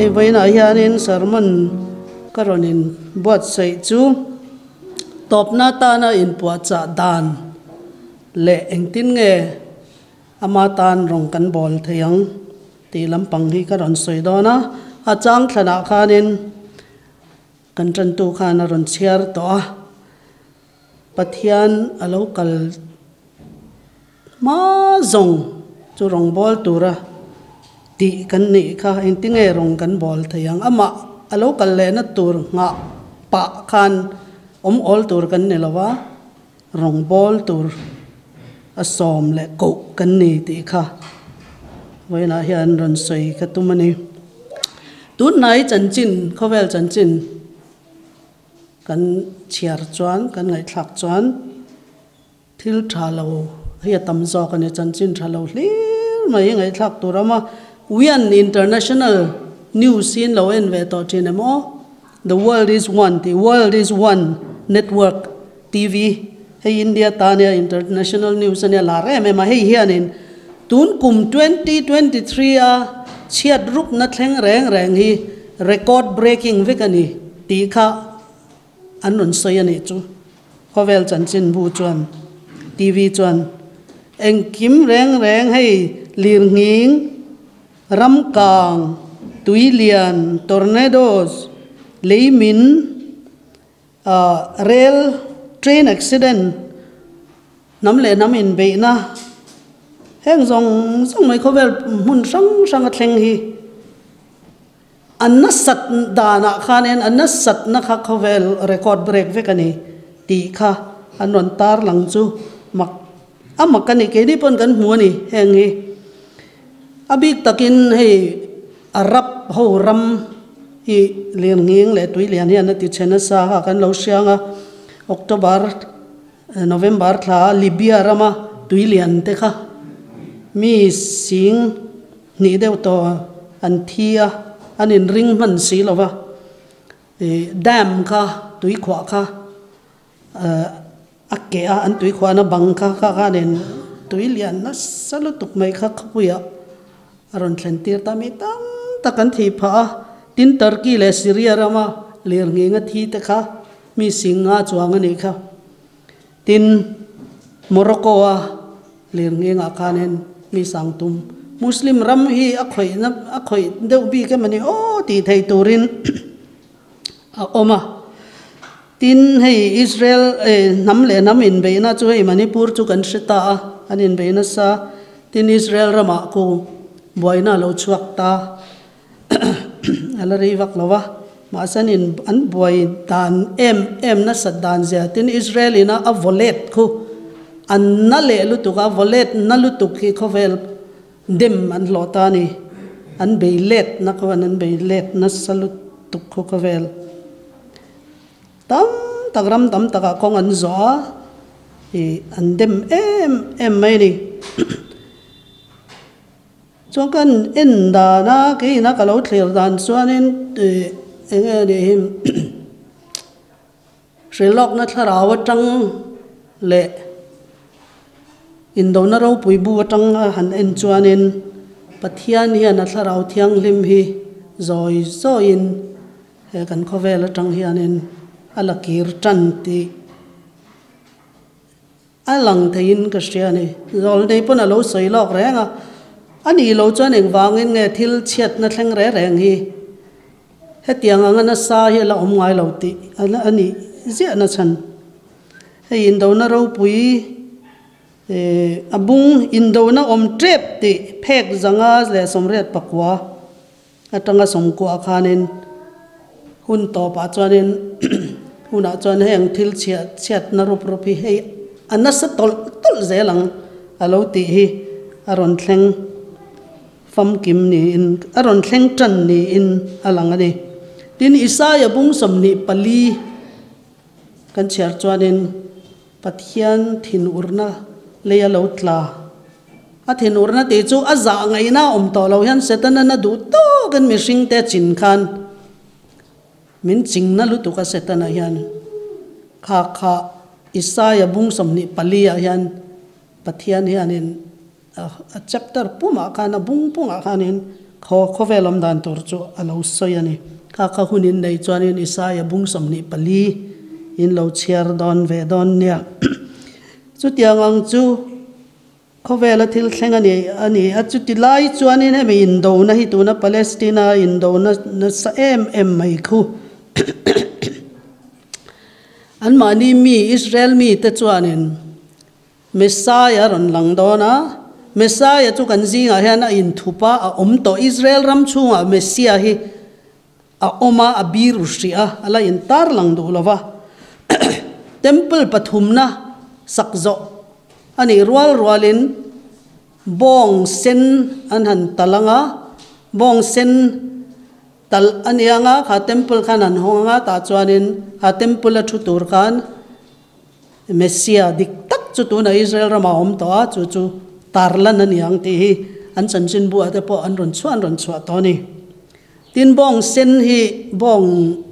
Hei vawiinah hianin sermon ka rawn in buatsaih chu tawpna tana inpuahchah dan leh engtin nge ama tan rawng kan bawl thei ang tih lampang hi ka rawn sawi dawn a. A chang thlanah khanin kan tantu khan a rawn chhiar tawh a, Pathian a lo kal Hma zawng chu rawngbâwl tura tih kan nih kha engtinge rawng kan bâwl thei ang? Amah a lo kal lehna tur nghah pah khan awm awl tur kan ni lo va, rawngbâwl tur a sawm leh koh kan ni tih kha vawiinah hian rawn sawi ka tum a ni. Tunhnai chanchin, khawvel chanchin kan chhiar chuan, kan ngaihthlak chuan, Thil tha lo hi a tam zawk a ni, chanchin tha lo hlir mai hi ngaihthlak tur a awm a. Wian International News hi in lo en ve tawh thin em aw? The World is One tih World is One Network TV hei India ta nia International News a nia lar em em a, hei hianin tun kum 2023 a chhiat rukna thleng reng reng hi record breaking vek a ni tih kha An rawn sawi a nih chu. Khawvel chanchinbu chuan, TV chuan, Engkim reng reng hei lirnghing, ramkang, tuilian, tornadoes, leimin, rail, train accident, hnam leh hnam inbeihna, heng zawng zawng mai khawvel hmun hrang hrang a thleng hi. A nasat danah khanin a nasatna kha khawvel record break vek a ni tih kha an rawn tarlang chu mak a mak a ni. Keini pawn kan hmu a ni heng hi. A bik takin hei Arab ho ram hi lirnghing leh tuilian hian a ti chhe nasa kha kan lo hriang a, October, November thla Libya rama tuilian te kha mi sing hnih deuh tawh an thi a, an inring hman si lo va, ih dam kha tuikhuah kha a keh a, an tuikhuahna bang kha kha khanin tui lian nasa lutuk mai kha khawpuiah a rawn thlen tir ta mi tam tak an thih phah a, tin Turkey leh Syria rama lirnghing a thi te kha mi singa chuang a nih kha. Tin, Morocco-a lirnghingah khanin mi sang tum Muslim ram hi a khawihna a khawih deuh bik em a ni aw tih theih turin a awm a. Tin, hei Israel hnam leh hnam inbeihna chu hei Manipur chu kan hre ta a, an inbeih nasa. Tin, Israel ramah ku buaina a lo chhuak ta. A la rei vak lo va, mahse an in an buai dan em em nasat dan zia tin Israel ina a vaw let khu an na leh lutuk a, vaw let na lutuk hi khawvel dem an hlawh ta a ni, an bei let na khaw an bei let nasa lutuk khu khawvel tam tak ram tam takah kawng an zawh a, ih an dem em em mai a ni. Chuan kan en dan a, keiin a ka lo thlir dan chuanin ih eng nge nih hi hrilhlawkna thlarau atang leh indona ropui bu atang a han en chuanin Pathian hian a thlarau thianghlim hi zawi zawiin he kan khawvel atang hianin a la kir tan tih A lang theiin ka hria a ni. Zawlnei pawn a lo sawi lawk reng a, a nih lo chuan engvangin nge thil chhiatna thleng reng reng hi hetiang anga nasa hi a la awm ngai lo tih a nih ziahna chhan. Hei indona ropui a bung indona awm tep tih phek zanga leh 89 atanga 90 khanin hun tawpah chuanin hunah chuan heng thil chhiah chhiatna rup rup hi hei a nasa tawlh tawlh zel ang a lo tih hi a rawn thleng famkim niin a rawn thleng tan niin a lang a ni. Tin, Isaia bung 24 kan chhiar chuanin Pathian thinurna lei a lo tla. A thinurna tih chu a zah ngaihna a awm tawh lo hian Setana na duh tawkin mihringte chin khan min chingna lutuk a Setana hian kha kha Isaia bung 24 ah hian Pathian hianin a chapter pumah khan a bung pungah khanin Khaw khawvel awm dan tur chu a lo sawi a ni. Kha kha hun in nei chuanin Isaia bung 24 in lo chhiar dawn ve dawn nia. Chutiang ang chu khawvela thil thleng a ni a ni a. Chuti lai chuanin hemi indona hi tuna Palestina indona nasa em em mai khu anmahni mi Israel mite chuanin Messiah a rawn lang dawn a, Messiah chu kan zingah hian a inthup a, a awm tawh. Israel ram chhungah Messiah hi a awm a, a biru hrih a, a la intar lang duh lo va. Temple pathumna sak zawh a nih rual rualin bawng sen an han tal ang a, bawng sen talh a ni ang a, kha temple khan an hawng ang a, tah chuanin kha temple a thu tur khan Messia dik tak chu tunah Israel ramah a awm tawh a, chu chu tarlan a ni ang tih hi an chanchinbuah te pawh an rawn chhuah an rawn chhuah tawh a ni. Tin, bawng sen hi bawng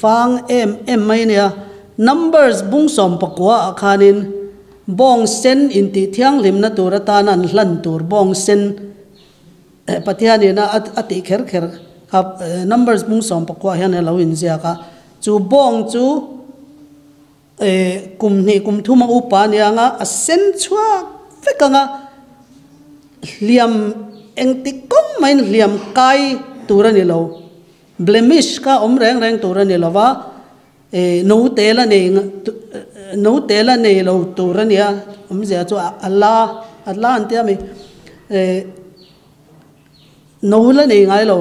vang em em mai a nia. Numbers bung 19 ah khanin bawng sen intih thianghlimna tur atana an hlan tur bawng sen Pathianin a a tih kher kher kha Numbers bung 19 hian a lo inziak a, chu bawng chu Kum hnih kum thum a upa a nia anga a sen chhuak vek anga hliam engti kawng maiin hliam kai tur a ni lo, blemish kha awm reng reng tur a ni lo va, no te la nei no te la nei lo tur a nia, awmzia chu a la a la an tia mi, no la nei ngai lo.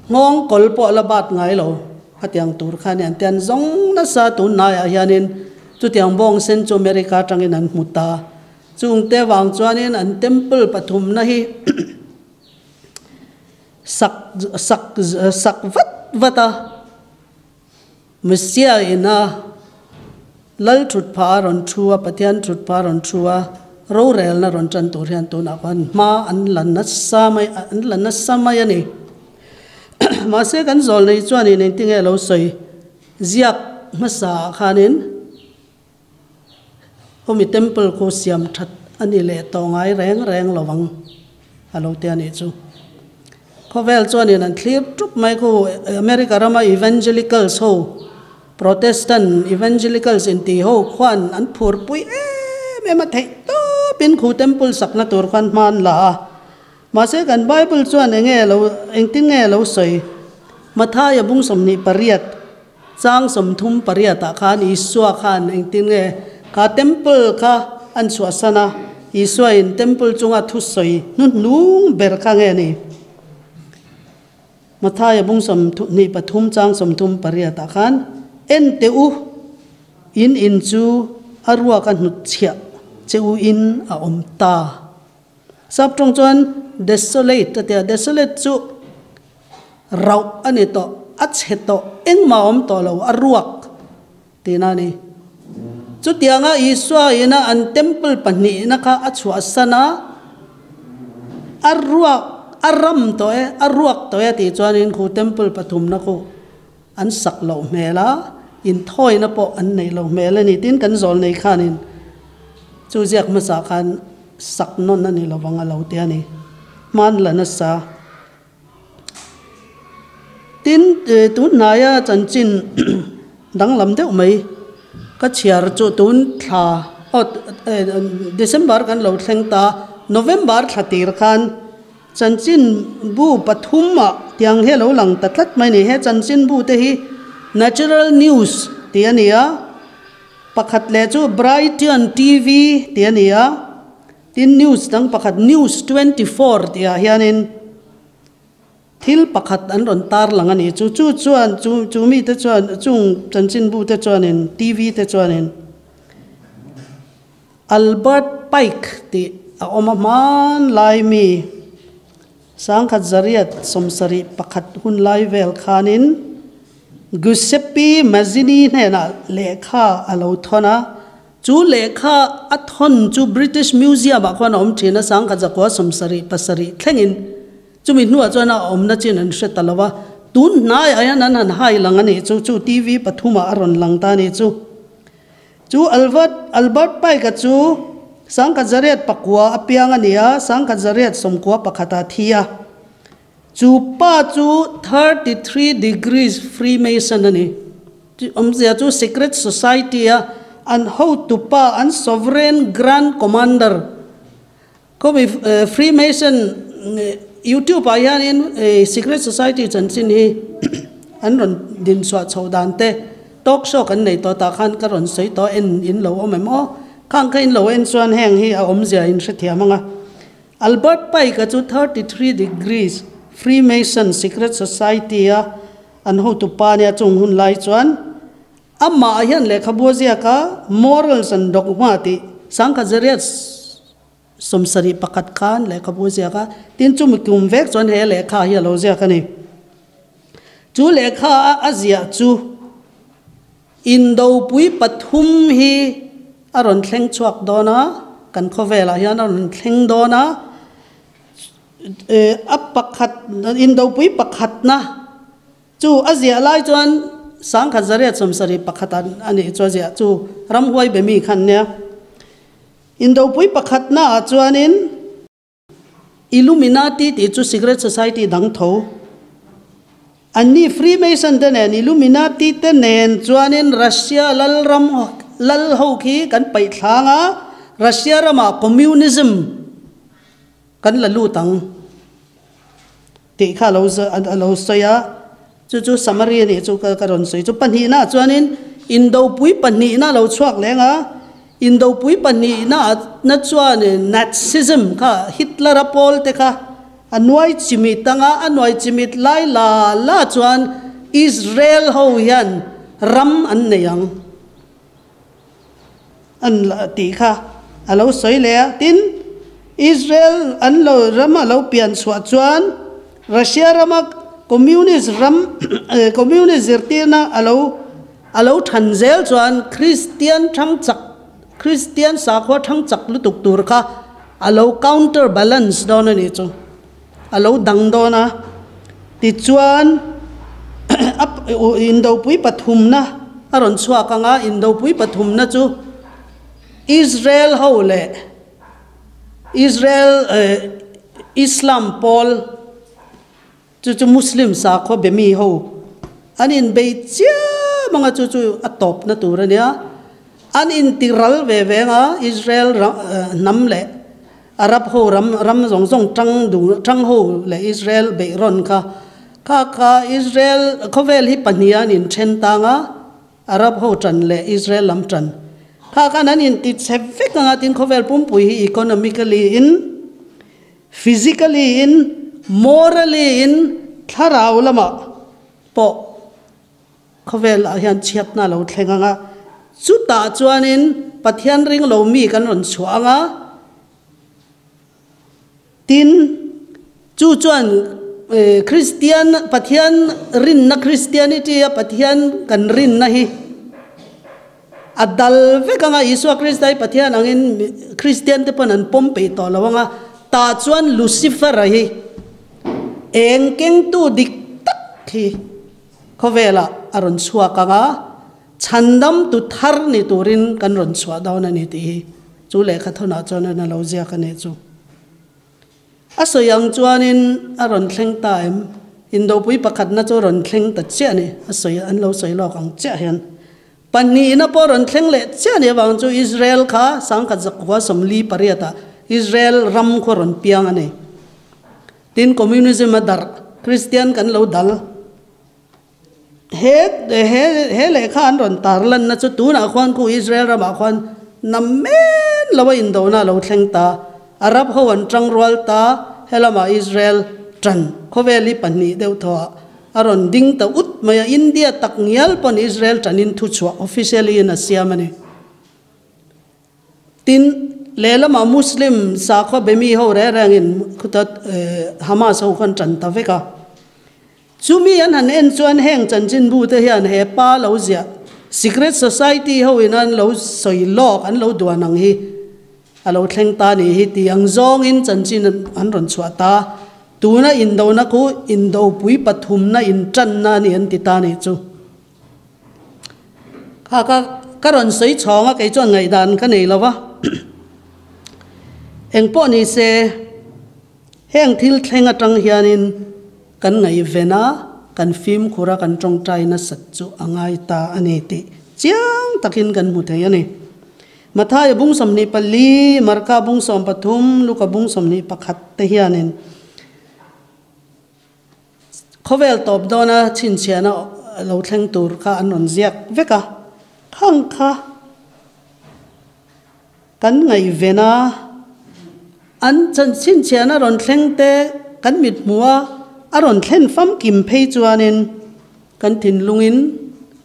Nghawng kawl pawh la bat ngai lo. Khatiang tur kha nia an ti. An zawng nasa tunlaiah hianin chutiang bawng sen chu America atangin an hmu ta. Chungte vang chuanin an temple pathumna hi sak sak sak vat vat a. Messiah ina Lal thutphah a rawn thu a, Pathian thutphah a rawn thu a, rorelna rawn tan tur hian tunah khan hma an la nasa mai, an la nasa mai a ni. Mahse kan zawlnei chuanin engtinge a lo sawi ziak hmasa ah khanin Home Temple khu siam that a ni leh tawh ngai reng reng lo ang a lo ti a nih chu. Khawvel chuanin an thlir tup mai khu America rama Evangelicals ho Protestant Evangelicals intih ho khuan an phurpui em em a, theih tawpin khu temple sakna tur khan hma an la a. Mahse kan Bible chuan eng nge lo engtin nge lo sawi? Mathaia bung 28 chang 38 ah khan Isua khan engtin nge kha temple kha an chhuahsan a, Isua in temple chunga thusawi hnuhnung ber kha nge ni? Mathaia bung 23 chang 38 ah khan, En teh u, in in chu a ruak a hnutchhiah che u in a awm ta. Sap tawng chuan desolate a ti a, desolate chu rauh a ni tawh, a chhe tawh, engmah a awm tawh lo, a ruak tihna a ni. Chutianga Isua ina an temple pahnihna kha a chhuahsan a, a ruak, a ram tawh e, a ruak tawh e tih chuanin khu temple pathumna khu an sak loh hmel a, inthawina pawh an neih loh hmel a ni. Tin, kan zawl nei khanin chu ziak hmasa khan sak nawn a ni lovang a lo ti a ni. Hman la nasa. Tin, tunhnaia chanchin danglam deuh mai ka chhiar chu tun thla aw December kan lo thleng ta, November thla tir khan chanchin bu pathum ah tiang hi a lo lang ta tlat mai a ni. He chanchin bu te hi Natural News tih a ni a, pakhat leh chu Brighton TV tih a ni a. Tin, news dang pakhat News 24 tihah hianin thil pakhat an rawn tar lang a ni. Chu chu chuan chu chu mite chuan chung chanchinbu te chuanin TV te chuanin Albert Pike tih a awm a hmanlai mi 1771 hun lai vel khanin Giuseppe Mazzini hnenah lehkha a lo thawn a. Chu lehkha a thawn chu British Museum ah khuan a awm thin a, 1977 thlengin chumi hnuah chuan a awmna chin an hre ta lo a, tun hnaiah hian an han hai lang a nih chu, chu TV pathumah a rawn lang ta a nih chu. Chu Albert Albert Pike-a chu 1909 a piang a ni a, 1991 ah thi a. Chu pa chu 33 degrees Freemason a ni. Awmzia chu secret society a an hotupa, an sovereign grand commander. Khawmi Freemason YouTube ah hianin secret society chanchin hi an rawn dinchhuah chhoh dan te talk show kan nei tawh tah khan ka rawn sawi tawh en in lo awm em aw. Khang kha in lo en chuan heng hi a awmzia in hrethiam ang a. Albert Pike-a chu 33 degrees Freemason secret society a an hotupa nia chung hun lai chuan amah hian lehkhabu a ziak a, Morals and Dogma tih Sangkhat 71 khan lehkhabu a ziak a, tin chumi kum vek chuan he lehkha hi a lo ziak a ni. Chu lehkha a ziah chu Indopui pathum hi a rawn thleng chhuak dawn a, kan khawvelah hian a rawn thleng dawn a, a pakhat Indopui pakhatna chu a ziah lai chuan 1871 a nih chu a ziah chu ramhuai be mi khan nia. Indopui pakhatna ah chuanin Illuminati tih chu secret society dang tho. Anni Freemason te nen Illuminati te nen chuanin Russia lalram lal ho khi kan paih thlang a, Russia ramah communism kan la lut ang tih kha a lo a lo sawi a. Chu chu summary a nih chu ka rawn sawi chu. Pahnihna ah chuanin Indopui pahnihna a lo chhuak leng a, Indopui pahnihna ah na chuan Nazism kha Hitler a pawl te kha a nuai chimit ang a, a nuai chimit lai la la chuan Israel ho hian ram an nei ang an tih kha a lo sawi leh a. Tin, Israel an lo ram a lo pian chhuah chuan Russia rama Communist ram Communist zirtirna a lo a lo than zel chuan Kristian thang chak Kristian sakhua thang chak lutuk tur kha a lo counter balance dawn a nih chu a lo dang dawn a. Tichuan a Indopui pathumna a rawn chhuak ang a, Indopui pathumna chu Israel ho leh Israel Islam pawl chu chu Muslim sakhaw be mi ho an inbei chiam ang a chu chu a tawpna tur a nia. An inti ral ve ve ang a Israel hnam leh Arab ho ram ram zawng zawng tang duh tang ho leh Israel beih rawn kha kha kha Israel khawvel hi pahnih a an inthen tang a. Arab ho tan leh Israel lam tan kha khan an inti chhe vek anga tin khawvel pumpui hi economically in, physically in, morally in thlarau lamah pawh khawvel ah hian chhiatna a lo thleng anga chutah chuanin Pathian ring lo mi kan rawn chhuah anga Tin, chu chuan Kristian, Pathian rinna, Christianity a Pathian kan rinna hi a dal vek anga Isua Krista hi Pathian angin Kristian te pawn an pawm peih tawh lo anga tah chuan Lucifer-a hi eng kengtu dik tak hi khawvelah a rawn chhuak anga chhandamtu thar ni turin kan rawn chhuah dawn a ni tih hi. Chu lehkha thawnah chuan a lo ziak a nih chu. A sawi ang chuanin a rawn thleng ta em? Indopui pakhatna chu rawn thleng ta chiah a ni. A sawi an lo sawi lawk ang chiah hian. Pahnihna pawh rawn thleng leh chiah a nih avang chu Israel kha sangkhat zakhua 48 ah Israel ram khaw rawn piang a ni. Tin Communism a darh, Kristian kan lo dal. He he he lehkha an rawn tar lanna chu tunah khuan khu Israel ramah khuan na men lo a indona a lo thleng ta. Arab ho an tang rual ta, helamah Israel tan khawvel hi pahnih deuh thawhah a rawn ding ta ut mai a, India tak ngial pawn Israel tanin thuchhuah officially in a siam a ni. Tin, lehlamah Muslim sakhua bemi ho reng rengin khuta Hamas ho khan tan ta vek a. Chumi an han en chuan heng chanchinbu te hian he pa lo ziah Secret Society ho in an lo sawi lawk an lo duan ang hi a lo thleng ta nih hi tih ang zawngin chanchin an rawn chhuah ta. Tuna indona khu indopui pathumna intanna a ni an ti ta nih chu. Kha ka ka rawn sawi chhawng a kei chuan ngaihdan ka nei lo va. Engpawh ni se heng thil thleng atang hianin. kan ngaihven a, kan fimkhur a, kan tawngtai nasat chu a ngai ta a ni tih chiang takin kan hmu thei a ni. Mathaia bung 24, Marka bung 13, Luka bung 21 te hianin khawvel tawp dawna chhinchhiahna lo thleng tur kha an rawn ziak vek a, khang kha kan ngaihven a, an chhinchhiahna rawn thleng te kan mit hmuh a, a rawn thlen famkim phei chuanin kan thinlungin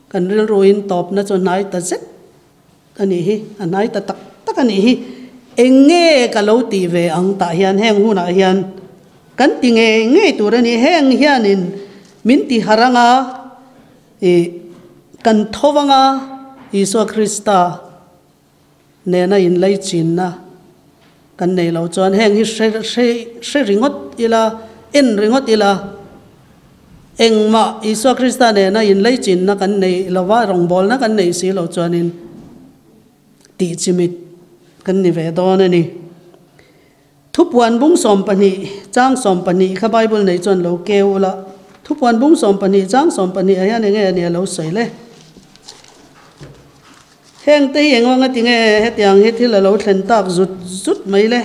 kan rilruin tawpna chu hnai ta zet a nih hi, a hnai ta tak tak a nih hi. Eng nge ka lo tih ve ang tah hian heng hunah hian kan ti ngei ngei tur a ni. Heng hianin min ti harh anga ih kan tho anga Isua Krista nena inlaichinna kan nei lo chuan heng hi hre hre hre ringawt ila, en ringawt ila engmah Isua Krista nena inlaichinna kan nei lova rawngbawlna kan nei si lo chuanin tih chimit kan ni ve dawn a ni. Thupuan bung 12 chang 12 kha Bible nei chuan lo keu ula. Thupuan bung 12 chang 12 ah hian enge a nia lo sawi le. Heng te hi engvanga tinge hetiang hi thil a lo thlen tak zut zut mai le.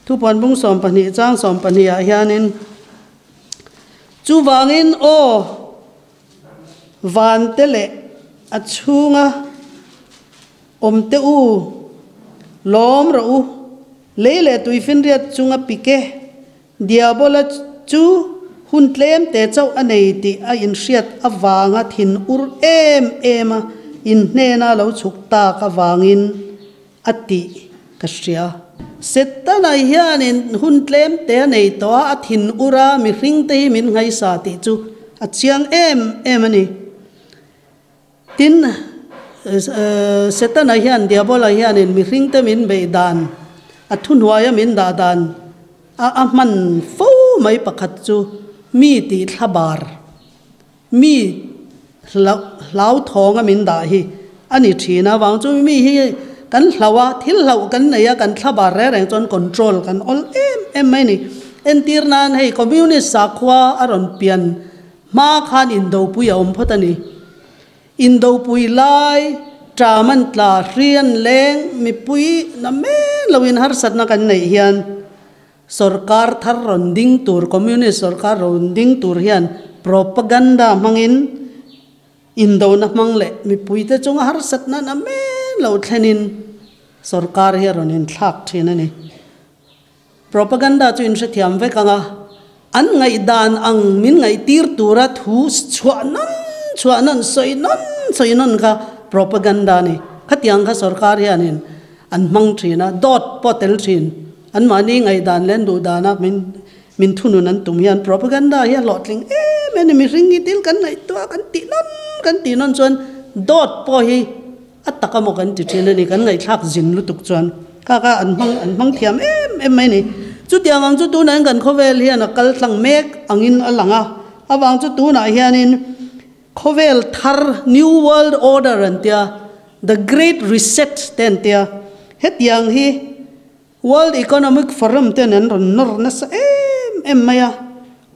Thupuan bung 12 chang 12 ah hianin chuvangin aw van te leh a chhunga awm te u lawm rawh u lei leh tuifinriat chunga pike diabola chu hun tlem te chauh a nei tih a inhriat avanga thin ur em em a in hnena lo chhuk tak avangin a tih ka hria. Setana hianin hun tlem te a nei tawh a, a thin ur a mihring te hi min ngaisa tih chu a chiang em em a ni. Tin, Setana hian, Diabola hianin mihring te min beih dan, a thuhnuaia min dah dan a a hman fo mai pakhat chu mi tih thlabar, mi hlauthawng a min dah hi a ni thin a. Vang chu mi hi kan hlauh a, thil hlauh kan nei a, kan thlabar reng reng chuan control kan awl em em mai a ni. Entir nan hei Communist sakhua a rawn pian hma khan indopui a awm phawt a ni. Indopui lai, ṭam an tla, hri an leng, mipui na men loin harsatna kan neih hian sorkar thar rawn ding tur, Communist sorkar rawn ding tur hian propaganda hmangin indona hmang leh mipuite chunga harsatna na men lo thlenin sorkar hi a rawn inthlak thin a ni. Propaganda chu inhrethiam vek ang a, an ngaihdan ang min ngaihtir tura thu chhuah nawn chhuah nawn, sawi nawn sawi nawn kha propaganda a ni. Khatiang kha sorkar hianin an hmang thin a, dawt pawh tel thin. Anmahni ngaihdan leh an duhdana min min thunun an tum hian propaganda hi a hlawhtling em em a ni. Mihring hi thil kan ngaihtuah kan tih nawn kan tih nawn chuan dawt pawh hi A tak a maw kan ti thin a ni, kan ngaihthlak zin lutuk chuan kha kha an hmang an hmang thiam em em mai a ni. Chutiang ang chu tunah hian kan khawvel hian a kal tlang mek angin a lang a, avang chu tunah hianin khawvel thar New World Order an tia, The Great Reset te an tia, hetiang hi World Economic Forum ten an rawn nawr nasa em em mai a,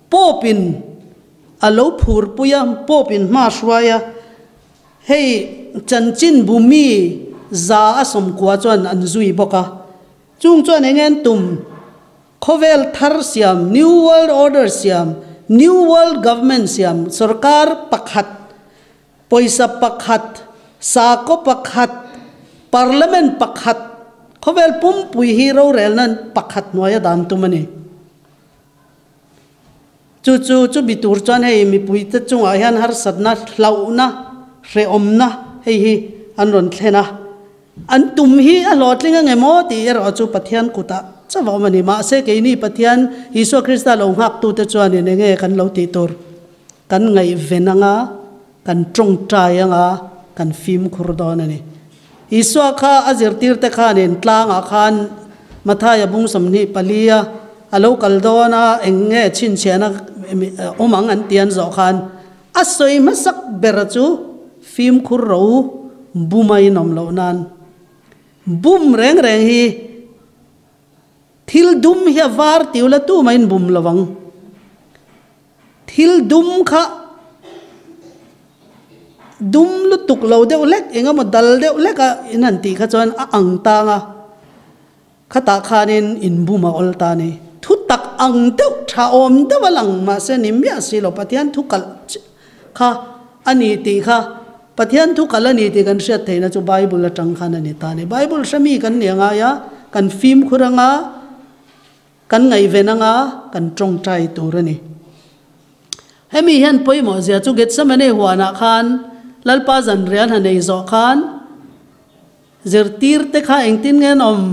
Pope in a lo phurpui a, Pope in hma hruai a, Hei chanchin bu mi za a sawmkua chuan an zui bawk a, chung chuan eng en tum khawvel thar siam, New World Order siam, New World Government siam, sorkar pakhat, pawisa pakhat, sakhaw pakhat, parliament pakhat, khawvel pumpui hi rorelna pakhat hnuaia dan tum a ni. Chu chu chumi tur chuan hei mipuite chungah hian harsatna, hlauhna, hrehawmna hei hi an rawn thlen a. An tum hi a hlawhtling ang em aw tih erawh chu Pathian kutah chauh a awm a ni. Mahse keini Pathian Isua Krista lo nghaktute chuanin eng nge kan lo tih tur? Kan ngaihven anga, kan tawngtai anga, kan fimkhur dawn a ni. Isua kha a zirtirte khanin tlangah khan Mathaia bung 24 a a lo kal dawn a, eng nge chhinchhiahna awm ang an ti an zawh khan a sawi hmasak ber chu fimkhur ro bum a inawm loh nan bum reng reng hi thil dum hi a var tiu la tu mah in bum lo ang. Thil dum kha dum lutuk lo deuh hlek, eng emaw dal deuh hlek a in han tih kha chuan a ang tang a, khatah khanin inbum a awl ta a ni. Thu tak ang deuh, tha awm deuh a lang mahse ni miah si lo, Pathian thu kalh kha a ni tih kha, Pathian thu kalh a ni tih kan hriat theihna chu Bible atang khan a ni ta a ni. Bible hre mi kan ni a ngai a, kan fimkhur anga, Kan ngaihven anga kan tawngtai tur a ni. Hemi hian pawimawh zia chu Gethsemane huanah khan Lalpa zanrian ha nei zawh khan zirtir te kha engtin nge an awm?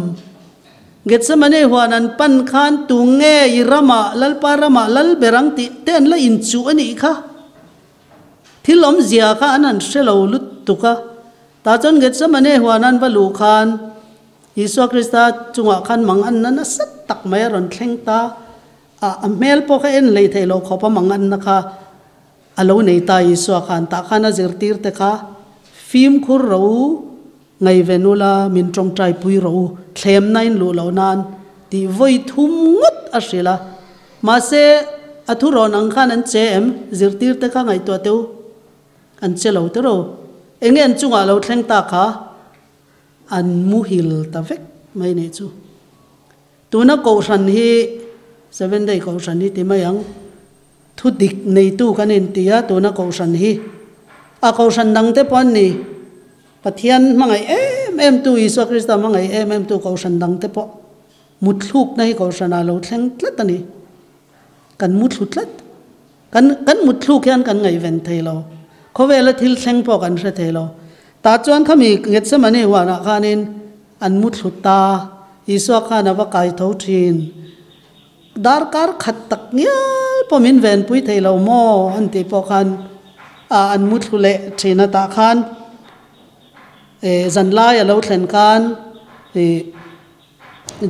Gethsemane huan an pan khan tu nge i ramah Lalpa ramah lal ber ang tih te an la inchuh a nih kha. Thil awmzia kha an han hre lo lutuk a. Tah chuan Gethsemane huan an va luh khan Isua Krista chungah khan mang anna nasa tak mai a rawn thleng ta a, a hmel pawh kha en hlei theih loh khawp a mang anna kha a lo nei ta Isua khan. Tah khan a zirtirte kha fimkhur ro u, ngaiven ula, min tawngtai pui ro u, thlemna in luh loh nan tih vawi thum ngawt a hrilh a. Mahse, a thurawn ang khan an che em? Zirtirte kha ngaihtuah teh u, an che lo teh ro. Enge an chungah lo thleng ta kha? An muhil ta vek mai nih chu. Tuna Kohhran hi Seven Day Kohhran hi ti mai ang. Thu dik neitu kan inti a tuna Kohhran hi. A Kohhran dang te pawh an ni. Pathian hmangaih em em tu Isua Krista hmangaih em em tu Kohhran dang te pawh muthlukna hi Kohhranah lo thleng tlat a ni. Kan muthlu tlat. Kan kan mutthluk hian kan ngaihven thei lo. Khawvela thil thleng pawh kan hre thei lo. Tah chuan khami Gethsemane huanah khanin an muthlu ta. Isua khan a va kai tho thin. Darkar khat tak ngial pawh min venpui thei lo maw an tih pawh khan a an muthlu leh thin a. Tah khan zanlai a lo thlen khan ih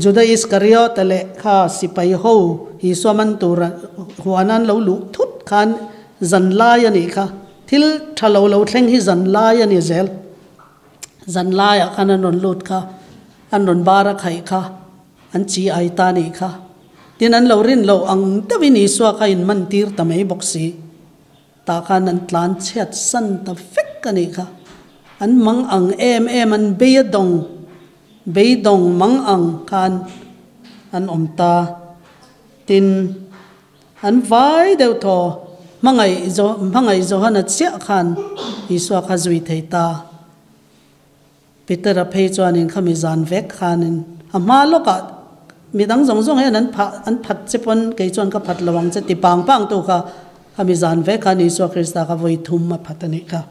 Juda Iskariota leh kha sipai ho Isua man tura huan an lo luh thut khan zan lai a nih kha. Thil tha lo lo thleng hi zan lai a ni zel. Zan laiah khan an rawn lut kha, an rawn bar a khaih kha, an chi ai ta nih kha. Tin an lo rin loh ang deuhin Isua kha in man tir ta mai bawk si. Tah khan an tlan chhiat san ta vek a nih kha. An mang ang em em an bei a dawng, beidawng mang ang khan an awm ta. Tin, an vai deuh thaw hmangaih hmangaih Johana chiah khan Isua kha zui thei ta. Petera phei chuanin khami zan vek khanin a hma lawkah midang zawng zawng hian an phah an phat che pawn kei chuan ka phat lo ang che ti pang pang tu kha khami zan vek khan Isua Krista kha vawi thum a phat a nih kha.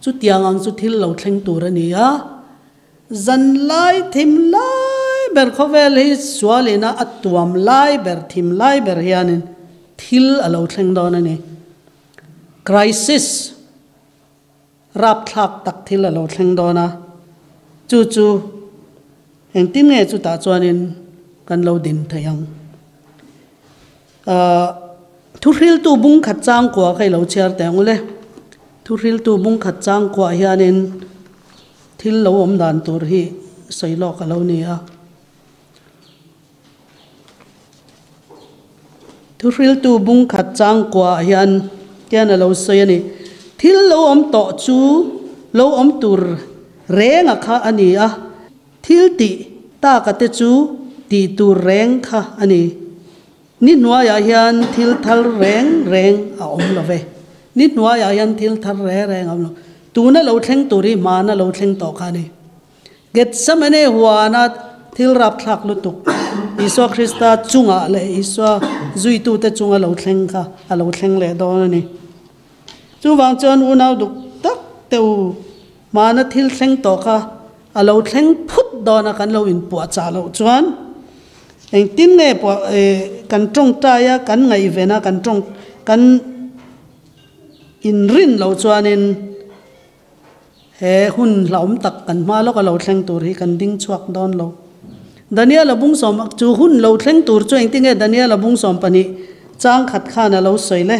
Chutiang ang chu thil lo thleng tur a ni a, zan lai thim lai ber khawvel hi sualina a tuam lai ber thim lai ber hianin thil a lo thleng dawn a ni. Crisis. Rapthlak tak thil a lo thleng dawn a, chu chu engtin nge chutah chuanin kan lo din thei ang? Ahh Thuhriltu bung khat changkua kha i lo chhiar teh ang ule. Thuhriltu bung khat changkuah hianin thil lo awm dan tur hi sawi lawk a lo ni a. Thuhriltu bung khat changkuaah hian hian a lo sawi a ni. Thil lo awm tawh chu lo awm tur renga kha a ni a, thil tih taka te chu tih tur reng kha a ni. Ni hnuaiah hian thil thar reng reng a awm lo ve. Ni hnuaiah hian thil thar reng reng a awm lo. Tuna lo thleng tur hi hmana lo thleng tawh kha a ni. Gethsemane huana thil rapthlak lutuk Isua Krista chungah leh Isua zuitute chunga lo thleng kha a lo thleng leh dawn a ni. Chuvang chuan unau duk tak te u, hmana thil thleng tawh kha a lo thleng phut dawn a kan lo inpuahchah loh chuan engtin nge puah kan tawngtai a, kan ngaihven a, kan tawng kan inrin loh chuanin He hun hlauhawm tak kan hma lawk a lo thleng tur hi kan ding chhuak dawn lo. Daniel-a bungsawm chu hun lo thleng tur chu engtinge Daniel-a bungsawm pahnih chang khat khan a lo sawi le?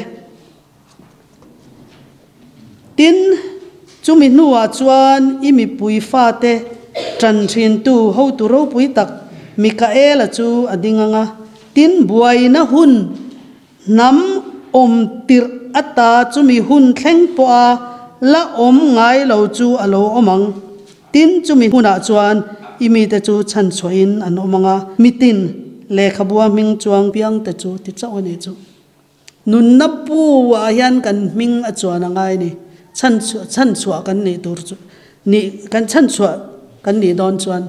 Tin, chumi hnuah chuan i mipui fate tan thintu hotu ropui tak Mikael-a chu a ding ang a, tin buaina hun hnam awm tirh ata chumi hun thleng pawha la awm ngai lo chu a lo awm ang. Tin, chumi hunah chuan i mite chu chhanchhuahin an awm ang a, mitin lehkhabua hming chuang piangte chu ti chauh a nih chu. Nunna pu ah hian kan hming a chuan a ngai ni. Chhan chhanchhuah kan nih tur chu nih kan chhanchhuah kan nih dawn chuan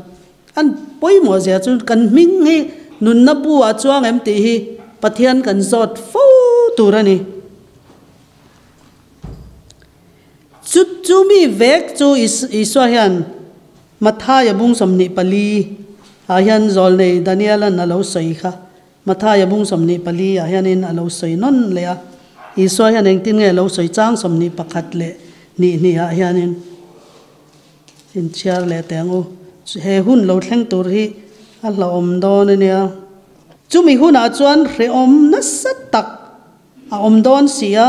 an pawimawh zia chu kan hming hi nunna bu ah chuang em tih hi Pathian kan zawt fo tur a ni. Chu chu mi vek chu Isua hian Mathaia bung 24 ah hian zawlnei Daniel-a'n a lo sawi kha. Mathaia bung 24 ah hianin a lo sawi nawn leh a, Isua hian engtin nge a lo sawi chang 21 leh hnih hnih ah hianin inchhiar leh teh ang u. He hun lo thleng tur hi a hlauhawm dawn a nia. Chumi hunah chuan hrehawm nasa tak a awm dawn si a,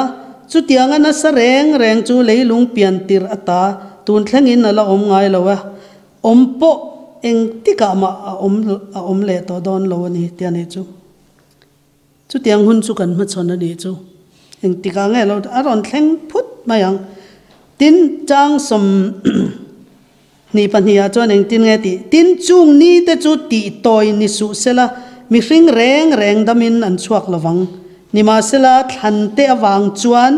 chutianga nasa reng reng chu leilung pian tirh ata tun thlengin a la awm ngai lo a. Awm pawh engtikah mah a awm a awm leh tawh dawn lo a ni tia nih chu. Chutiang hun chu kan hmachhawn a nih chu. Engtikah nge lo a rawn thleng phut mai ang. Tin, chang 22 ah chuan engtin nge tih? Tin, chung ni te chu tih tawi ni suh sela, mihring reng reng damin an chhuak lovang. Nimahsela, thlan te avang chuan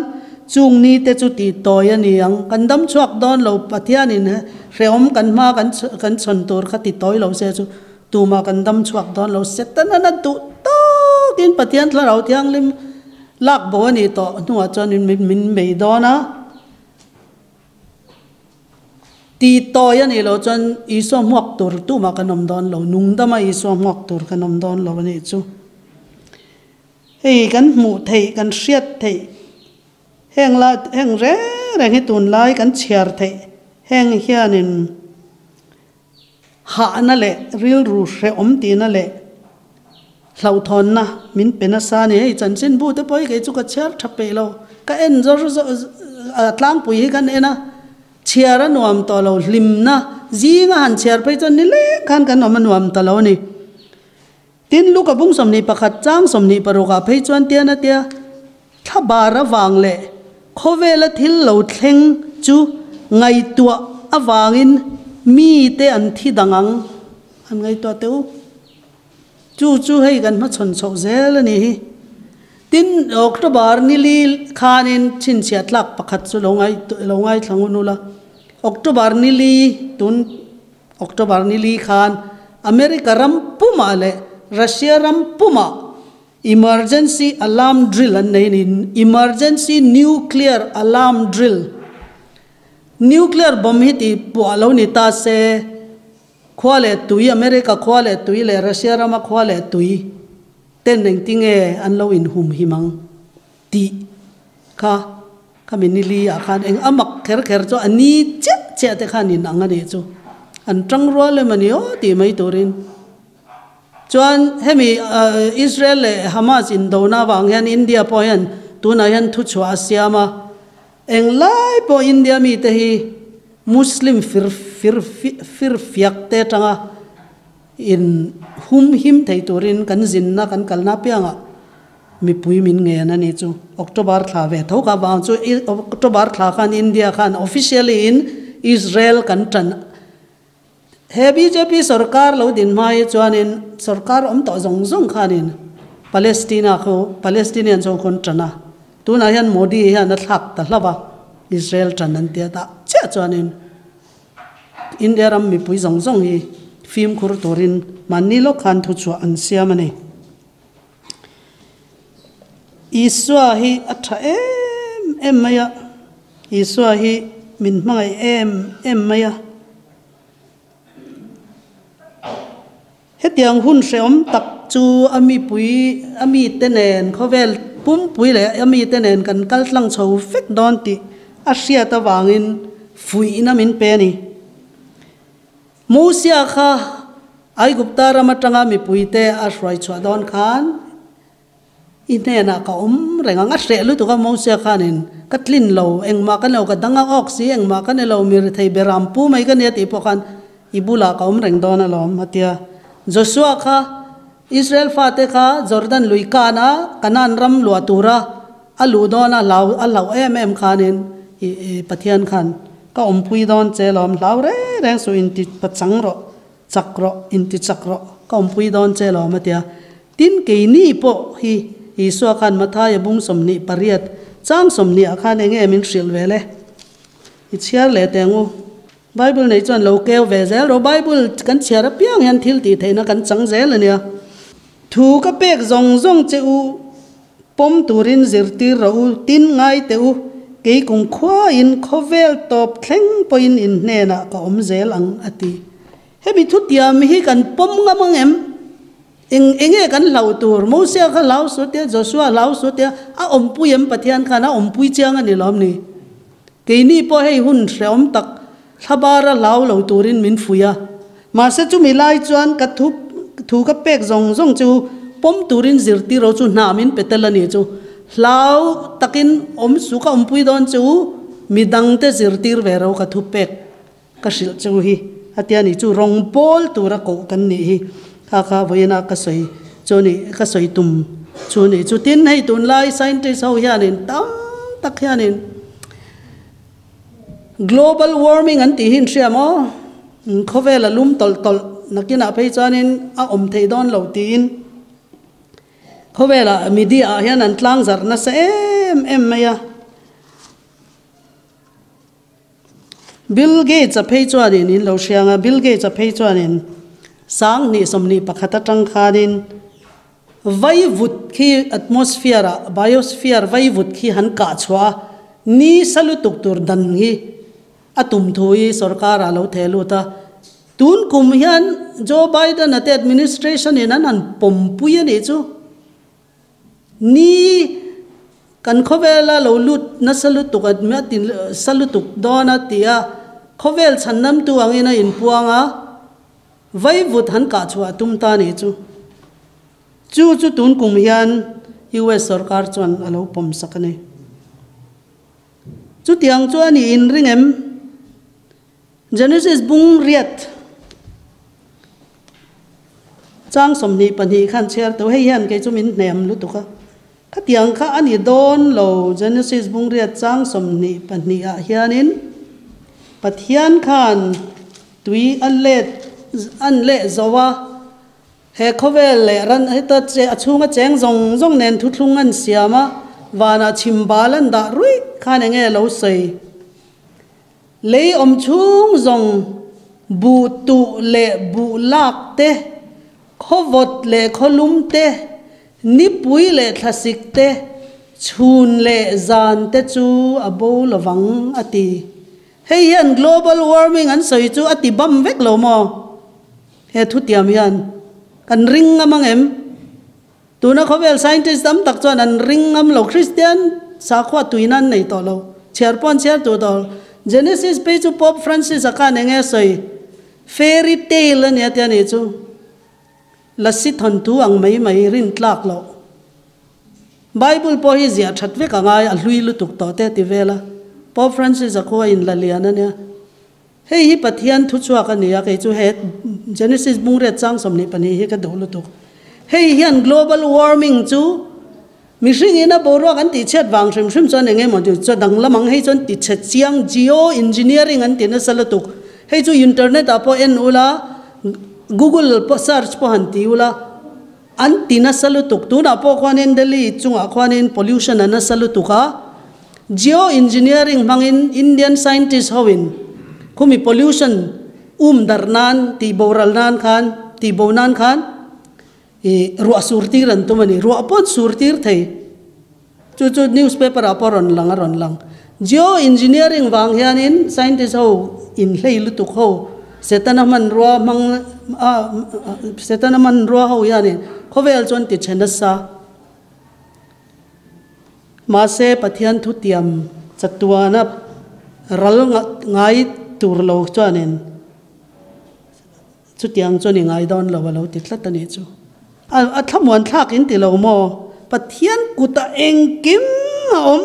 chung ni te chu tih tawi a ni ang. Kan dam chhuak dawn lo, Pathianin hrehawm kan hma kan kan chhawn tur kha ti tawi lo se chu tumah kan dam chhuak dawn lo. Setana duh tawkin Pathian Thlarau Thianghlim lak bo a nih tawh hnuah chuan min bei dawn a. Ti tawi a nih loh chuan Isua hmuak tur tumah kan awm dawn lo, nungdama Isua hmuak tur kan awm dawn lo a nih chu. Hei kan hmuh theih, kan hriat theih heng lai heng reng reng hi tunlai kan chhiar theih heng hianin hahna leh rilru hrehawm tihna leh hlauhthawnna min pe nasa a ni. Hei chanchinbu te pawh hi kei chu ka chhiar tha peih lo, ka en zawr zawr a tlangpui hi kan en a, chhiar a nuam tawh lo, hlimna zinga han chhiar phei chuan ni leng khan kan awm a nuam ta lo a ni. Tin, Luka bung 21 chang 26 ah phei chuan tian a tia, Thla bar avang leh khawvela thil lo thleng chu ngaihtuah avangin mite an thi dang ang, an ngaihtuah teh u. Chu chu hei kan hmachhawn chhoh zel a nih hi. Tin, October ni li khanin chhinchhiah tlak pakhat chu lo lo ngaithla ngun ula, October ni li tun October ni li khan America ram pumah leh Russia ram pumah Emergency alarm drill an nei a ni, Emergency nuclear alarm drill. Nuclear bomb hi tih puah lo ni ta se, khua leh tui, America khua leh tui leh Russia rama khua leh tui ten engtinge an lo inhumhim ang tih kha khami ni li ah khan eng a mak kher kher chu a ni chiah chiah te khan in ang a nih chu. An tang rual em a ni aw tih mai turin. Chuan hemi Israel leh Hamas indona avang hian India pawh hian tunah hian thuchhuah a siam a, englai pawh India mite hi Muslim fir fir fir fiak te atanga in hum him thei turin kan zinna kan kalna apiangah mipui min ngen a ni chu. October thla ve tho kha vang chu October thla khan India khan officially in Israel kan tan He bjp sorkar lo din hma hi chuanin sorkar awm tawh zawng zawng khanin Palestina khu Palestinians ho khawn tan a, tunah hian Modi hian a thlak ta hlauh a, Israel tan an tia tah chiah chuanin India ram mipui zawng zawng hi fimkhur turin mahni lawk khan thuchhuah an siam a ni. Isua hi a tha em em mai a, Isua hi min hmangaih em em mai a. Hetiang hun hrehawm tak chu a mipui, a mite nen, khawvel pumpui leh a mite nen kan kal tlang chho vek dawn tih a hriat avangin fuihna min pe a ni. Mosia kha Aigupta ram atanga mipuite a hruai chhuah dawn khan i hnenah ka awm reng ang. A hreh lutuk a Mosia khanin, Ka tlin lo, engmah ka ni lo, ka dang a awk si, engmah ka ni lo, mi rethei beram pu mai ka nia tih pawh khan i bulah ka awm reng dawn alawm, a ti a. Joshua kha Israel fate kha Jordan lui kana Kanaan ram luah tura. a luh dawn a hlau a hlauh em em khanin ih Pathian khan ka awmpui dawn che lawm hlau reng reng suh inti pachang rawh chak rawh inti chak rawh ka awmpui dawn che lawm a tia. Tin keini pawh hi Isua khan Mathaia bung 28 chang 20 ah khan enge min hrilh ve le? I chhiar leh teh ang u. Bible nei chuan lo keu ve zel rawh. Bible kan chhiar apiang hian thil tih theihna kan chang zel a nia. Thu ka pek zawng zawng che u, pawm turin zirtir rawh u, tin ngai teh u, kei kum khuain khawvel tawp thleng pawhin in hnenah ka awm zel ang a ti. Hemi thutiam hi kan pawm ngam ang em? Eng enge kan hlauh tur? Mosia kha hlau su tia, Joshua hlau su tia, a awmpui em Pathian khan a awmpui chiang a ni lawm ni? Keini pawh hei hun hrehawm tak thlabara hlau lo turin min fuih a. Mahse chumi lai chuan ka thu thu ka pek zawng zawng chu pawm turin zirtir ro chu hna min pe tel a ni chu. Hlau takin awm su ka awmpui dawn chu midangte zirtir ve ro ka thu pek ka hrilh chu hi a tia ni chu rawng pawl tura koh kan nih hi kha kha vawiina ka sawi chu ni ka sawi tum chu ni chu tin hei tunlai scientist ho hianin tam tak hianin global warming an tih hi an hria maw khawvel a lum tawlh tawlh nakinah phei chuanin a awm thei dawn lo tiin khawvelah media ah hian an tlang zarh nasa em em mai a. Bill Gates-a phei chuanin in lo hriang a, Bill Gates-a phei chuanin 2021 atang khanin vaivut khi atmosphere-ah, biosphere vaivut khi han kah chhuah a, ni sa lutuk tur dan hi a tum thu hi sorkar-ah lo theh lut a. Tun kum hian Joe Biden-a te administration-in an han pawmpui a nih chu. Ni, kan khawvela lo lut nasa lutuk a a ti sa lutuk dawn a ti a, khawvel chhan namtu angin a inpuang a, vaivut han kah chhuah a tum ta nih chu. Chu chu tun kum hian US sorkar chuan a lo pawm sak a ni. Chutiang chu a nih inring em? Genesis bung riat chang 22 khan chhiar tawh hei hian kei chu min hnem lutuk a khatiang kha a ni dawn lo Genesis bung riat chang 22 ah hianin Pathian khan tui a let an leh zo a he khawvel leh ran heta che a chhunga cheng zawng zawng nen thuthlung an siam a vanah chhim bal an dah ruih khan enge lo sawi. Lei awm chhung zawng buh tuh leh buh lak te, khawvawt leh khawlum te, nipui leh thlasik te, chhun leh zan te chu a bo lovang a ti. Hei hian global warming an sawi chu a ti bam vek lo maw? He thutiam hian kan ring ngam ang em? Tuna khawvel scientist tam tak chuan an ring ngam lo, Kristian sakhua tuina an nei tawh lo, chhiar pawh an chhiar duh tawh lo. Genesis phei chu Pope Francis a khan eng nge sawi? Fairy tale a nia tia nih chu. Lasi thawnthu ang mai mai rin tlak loh. Bible pawh hi ziah that vek a ngai, a hlui lutuk tawh te ti vel a. Pope Francis a khu a inla lian a nia. Hei hi Pathian thuchhuak a ni a, kei chu he Genesis bungriat chang 22 hi ka duh lutuk. Hei hian global warming chu mihring ina boruak an tihchhiat vang hrim hrim chuan eng emaw chu chu danglam ang hei chuan tichhe chiang geo engineering an ti nasa lutuk. Hei chu internet ah pawh en ula, google pawh search pawh han ti ula an ti nasa lutuk. Tunah pawh khuanin Delhi chungah khuanin pollution a nasa lutuk a. Geo engineering hmangin Indian scientist hoin khumi pollution um darh nan tih boral nan khan tih bo nan khan ih ruah sur tir an tum a ni. Ruah pawh an sur tir thei. Chu chu newspaper ah pawh a rawn lang a rawn lang. Geo engineering vang hianin scientist ho inhlei lutuk ho Setana hmanrua hmang a Setana hmanrua ho hianin khawvel chuan ti chhe nasa. Mahse, Pathian thutiam chatuana ral ngai tur lo chuanin chutiang chuan i ngai dawn lo a lo ti tlat a nih chu. A thlamuan thlak in ti lo maw? Pathian kutah engkim a awm.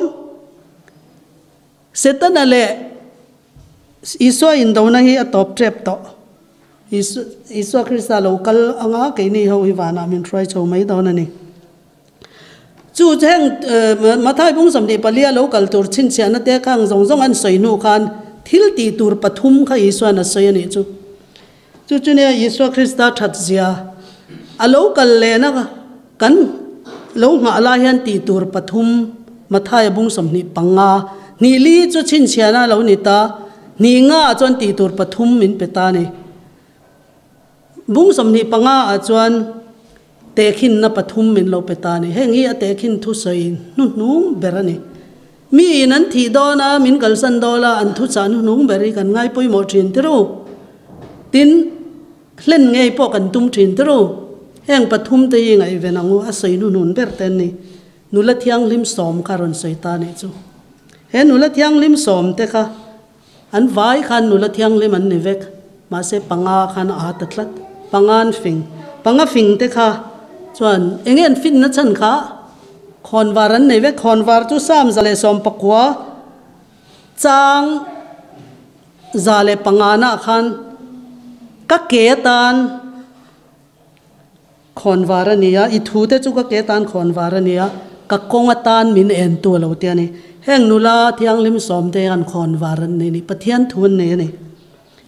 Setana leh Isua indona hi a tawp tep tawh. Isua Krista lo kal anga keini ho hi vanah min hruai chho mai dawn a ni. Chu heng Mathai bung 24 a lo kal tur chhinchhiahna te khang zawng zawng an sawi hnu khan thil tih tur pathum kha Isuan a sawi a nih chu. Chu chu nia Isua Krista that zia a lo kal lehna kan lo nghah lai hian tih tur pathum Mathaia bung 25 hnih li chu chhinchhiahna a lo ni ta, hnih nga ah chuan tih tur pathum min pe ta a ni. Bung 25 ah chuan tehkhinna pathum min lo pe ta a ni. Heng hi a tehkhin thusawi hnuhnung ber a ni. Mi in an thih dawn a, min kalsan dawl a, an thuchah hnuhnung ber hi kan ngai pawimawh thin ti ru. Tin, hlen ngei pawh kan tum thin ti ru. Heng pathum te hi ngaihven ang u, a sawi hnuhnun ber te an ni. Nula thianghlim sawm kha rawn sawi ta nih chu. He nula thianghlim sawm te kha an vai khan nula thianghlim an ni vek, mahse panga khan a aa ta tlat. Panga an fing. Panga fing te kha chuan enge an finna chhan kha khawnvar an nei vek. Khawnvar chu Sam 119 chang 105 nah khan ka ke atan Khawnvar a ni a, i thu te chu ka ke tan khawnvar a ni a, ka kawng atan min en tu a lo ti a ni. Heng nula thianghlim sawm te hian khawnvar an nei a ni, Pathian thu an nei a ni.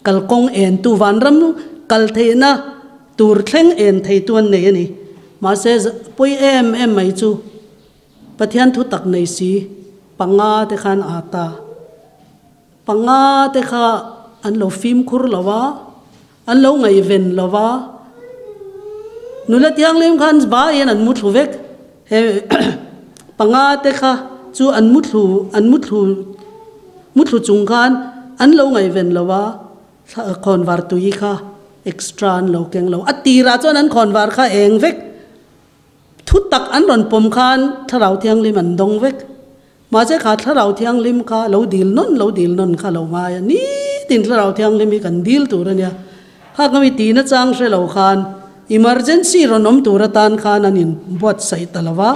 Kalkawng en tu, vanram kal theihna tur thleng en thei tu an nei a ni. Mahse, pawi em em mai chu Pathian thu tak nei si panga te khan a ta. Panga te kha an lo fimkhur lo a. An lo ngaihven lo va, nula thianghlim khan vaiin an muthlu vek. He panga te kha chu an muthlu an muthlu muthlu chung khan an lo ngaihven lo va, khawnvar tui kha extra an lo keng lo. A tirah chuan an khawnvar kha eng vek. Thu tak an rawn pawm khan Thlarau Thianghlim an dawng vek. Mahse kha Thlarau Thianghlim kha lo dil nawn lo dil nawn kha lo ngai a, nitin Thlarau Thianghlim hi kan dil tur a nia. Kha ka mi tihna chang hre lo khan emergency rawn awm tur atan khan an in buatsaih ta lo va.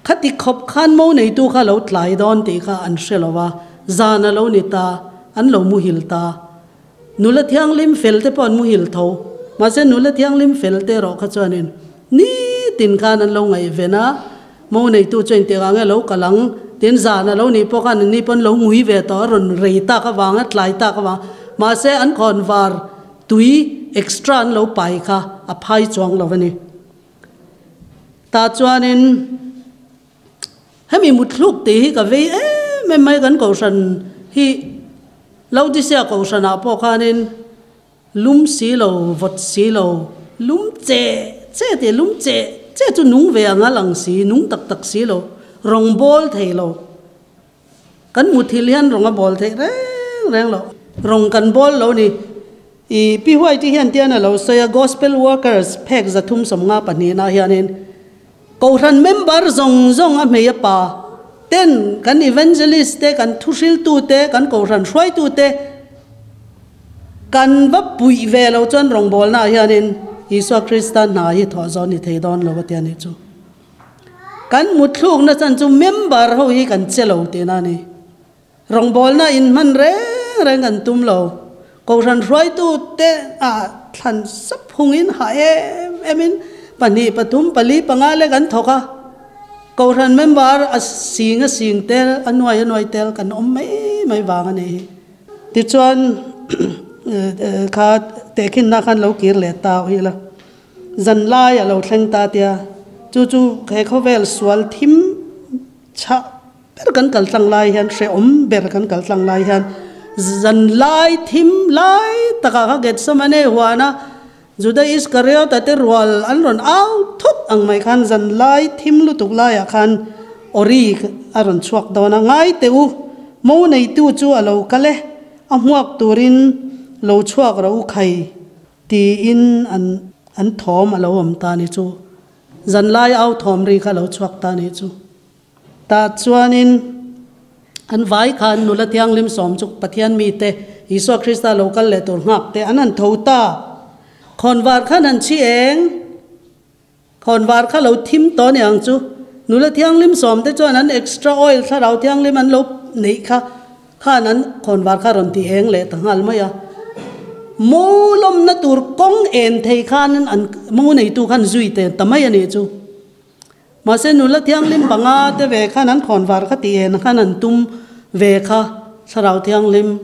Khati khawp khan mo neitu kha lo tlai dawn tih kha an hre lo va, zan a lo ni ta, an lo muhil ta. Nula thianghlim fel te pawh an muhil tho. Mahse nula thianghlim fel te erawh kha chuanin nitin khan an lo ngaihven a, mo neitu chuan intiang ang e lo kal ang, tin zan a lo nih pawh khan anni pawh an lo ngui ve tawh a, rawn rei tak avanga tlai tak avanga mahse an khawnvar tui extra an lo pai kha a phai chuang lo a ni. Tah chuanin. Hemi muthluk tih hi ka vei em em mai kan kohhran hi Laodicea kohhranah pawh khanin lum si lo vawt si lo lum che che tih lum che che chu nung ve ang a lang si nung tak tak si lo rawng bawl thei lo kan muthilh hian rawng a bawl theih reng reng lo rawng kan bawl lo ni I Pi White hian tian a lo sawi a Gospel Workers phek 352 nah hianin Kohhran member zawng zawng a hmei a pa ten kan evangelist te, kan thuhriltu te, kan kohhran hruaitu te kan va puih ve lo chuan rawngbawlna ah hianin Isua Krista hna hi thawh zawn ni thei dawn lo a ti a nih chu. Kan mutthlukna chan chu member ho hi kan che lo tihna a ni. Rawngbawlna inhman reng reng kan tum lo. Kohhran hruaitute ah thlan sap hungin hah em emin pahnih, pathum, pali, panga le kan thawk a. Kohhran member a sing a sing tel, a nuai a nuai tel kan awm mai mai vang a nih hi. Tichuan kha tehkhinna khan lo kir leh ta awih la. Zanlai a lo thleng ta tia chu chu he khawvel sual thim chhah Ber kan kal tlang lai hian hrehawm ber kan kal tlang lai hian zan lai thim lai takah kha Gethsemane huana Juda Iskariota te rual an rawn au thut ang mai khan zan lai thim lutuk laiah khan awri a rawn chhuak dawn a, ngai teh u, mo neitu chu a lo kal e, a hmuak turin lo chhuak rawh u khai tiin an an thawm a lo awm ta ni chu, zan lai au thawm ri kha a lo chhuak ta ni chu. Tah chuanin an vai khan nula thianghlim sawm chu Pathian mite Isua Krista lo kal leh tur nghak te an han tho ta. Khawnvar khan han chhi eng? Khawnvar kha lo thim tawh ni ang chu. Nula thianghlim sawm te chuan an extra oil thlarau thianghlim an lo neih kha khan an khawnvar kha rawn ti eng leh ta nghal mai a. Mo lawmna tur kawng en thei khan an mo neitu khan zui te ta mai a nih chu. Mahse nula thianghlim panga te ve khan an khawnvar kha tih en khan an tum ve kha Thlarau Thianghlim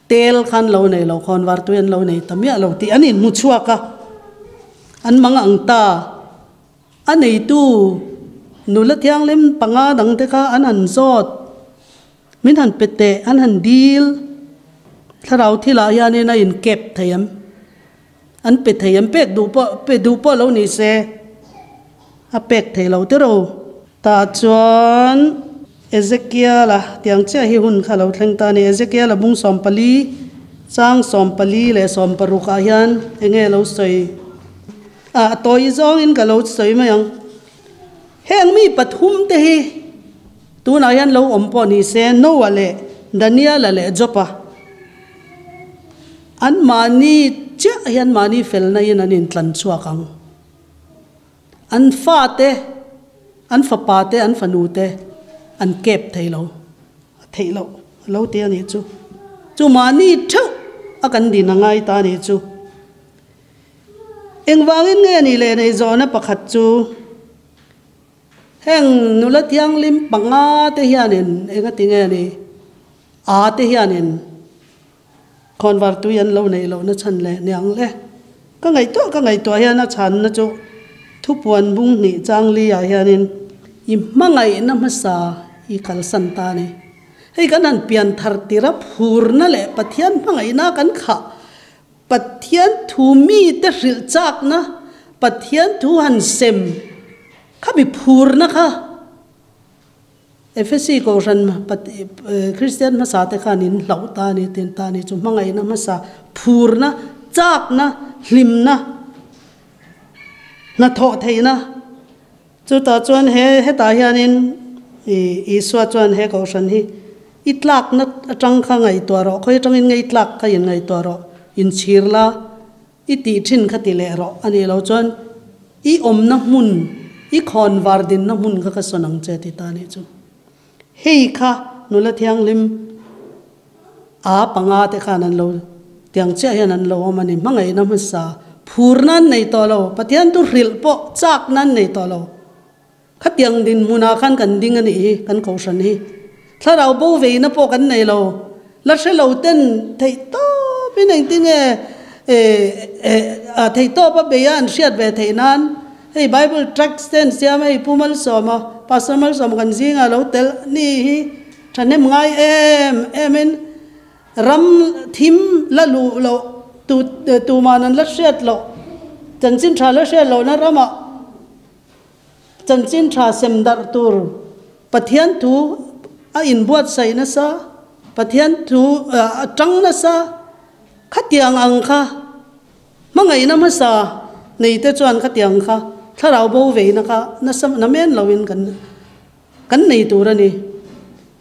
tel khan lo nei lo, khawnvar tui an lo nei ta miah lo tih an inhmu chhuak a, an mang ang ta. A neitu nula thianghlim panga dangte kha an han zawt, min han pe teh, an han dil. Thlarau thilah hianin a inkep thei em? An pe thei em? Pek duh pawh, pe duh pawh lo ni se, a pek thei lo tiro. Tah chuan Ezekiel-a tiang chiah hi hun kha lo thleng ta a ni. Ezekiel-a bung 14, chang 14 leh 16 ah hian eng nge lo sawi? A tawi zawngin ka lo sawi mai ang. Heng mi pathum te hi tunah hian lo awm pawh ni se, Noah leh Daniel-a leh Job-a anmahni chiah hian mahni felna in an intlan chhuak ang. An fate, an fapa te, an fanu te an kep thei lo, a theih loh a lo ti a nih chu. Chu mahni theuh a kan din a ngai ta a nih chu. Engvangin nge nih leh nei zawhna pakhat chu heng nula thianghlim panga te hianin engati nge ni a te hianin khawnvar tui an lo neih lohna chhan leh niang le? Ka ngaihtuah ka ngaihtuah hian a chhanna chu thupuan bung hnih chang li ah hianin i hmangaihna hmasa i kalsan ta a ni. Hei kan han pian thar tir a phurna leh Pathian hmangaihna kan khah Pathian thu mite hrilh chakna, Pathian thu han sem kha mi phurna kha Efesi Kohhran Kristian hmasa te khan in hlauh ta a ni tin ta a ni. Chu hmangaihna hmasa phurna, chakna, hlimna, hnathawh theihna Chutah chuan he hetah hianin Isua chuan he Kohhran hi i tlakna atang kha ngaihtuah rawh, khawi atangin nge i tlak kha in ngaihtuah rawh, inchhir la, i tih thin kha ti leh rawh a nih loh chuan i awmna hmun, i khawnvar dinna hmun kha ka sawn ang che ti ta a nih chu. Hei kha nula thianghlim a panga te khan an lo tiang chiah hian an lo awm a ni. Hmangaihna hmasa phur nan nei tawh lo, Pathian thu hrilh pawh chak nan nei tawh lo. Khatiang dinhmunah khan kan ding a nih hi, kan kohhran hi. Thlarau bo veina pawh kan nei lo. La hre lo ten theih tawpin engtin nge theih tawp a bei a an hriat ve theih nan hei Bible tracts te an siam a, hei Pu Malsawma, Pastor Malsawma kan zingah lo tel ni hi thahnem ngai em em in ram thim la luh loh tu tuman an la hriat loh chanchin tha la hriat lohna ramah Chanchin tha sem darh tur Pathian thu a inbuatsaih nasa, Pathian thu a tang nasa, khatiang ang kha hmangaihna hmasa neite chuan khatiang kha thlarau bo veina kha nasa namen loin kan kan nei tur a ni.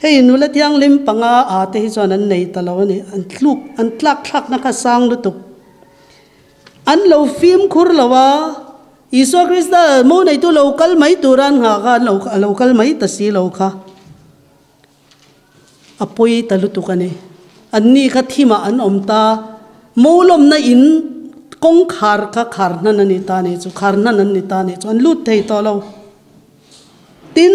Hei nula thianghlim panga a te hi chuan an nei ta lo a ni, an tluk an tlak thlakna kha sang lutuk. An lo fimkhur lo a, Isua Krista mo neitu lo kal mai tura an nghah kha an lo a lo kal mai ta si lo kha a pawi ta lutuk a ni. Anni kha thimah an awm ta, mo lawmna in kawngkhar kha khar hnan a ni ta nih chu, khar hnan an ni ta nih chu, an lut thei tawh lo. Tin,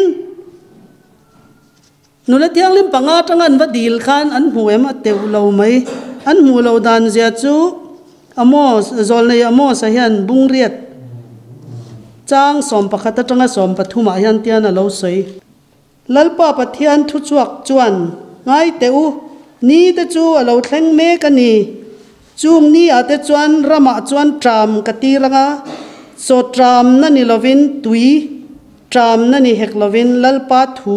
nula thianghlim panga atanga an va dil khan an hmu em a teuh lo mai. An hmuh loh dan zia chu Amos, zawlnei Amos-a hian bungriat chang 11 atanga 13 ah hian tian a lo sawi. Lalpa Pathian thuchhuak chuan, Ngai teh u, ni te chu a lo thleng mek a ni. Chung ni ah te chuan ramah chuan ṭam ka tir anga, chaw ṭamna ni lovin tui ṭamna ni hek lovin Lalpa thu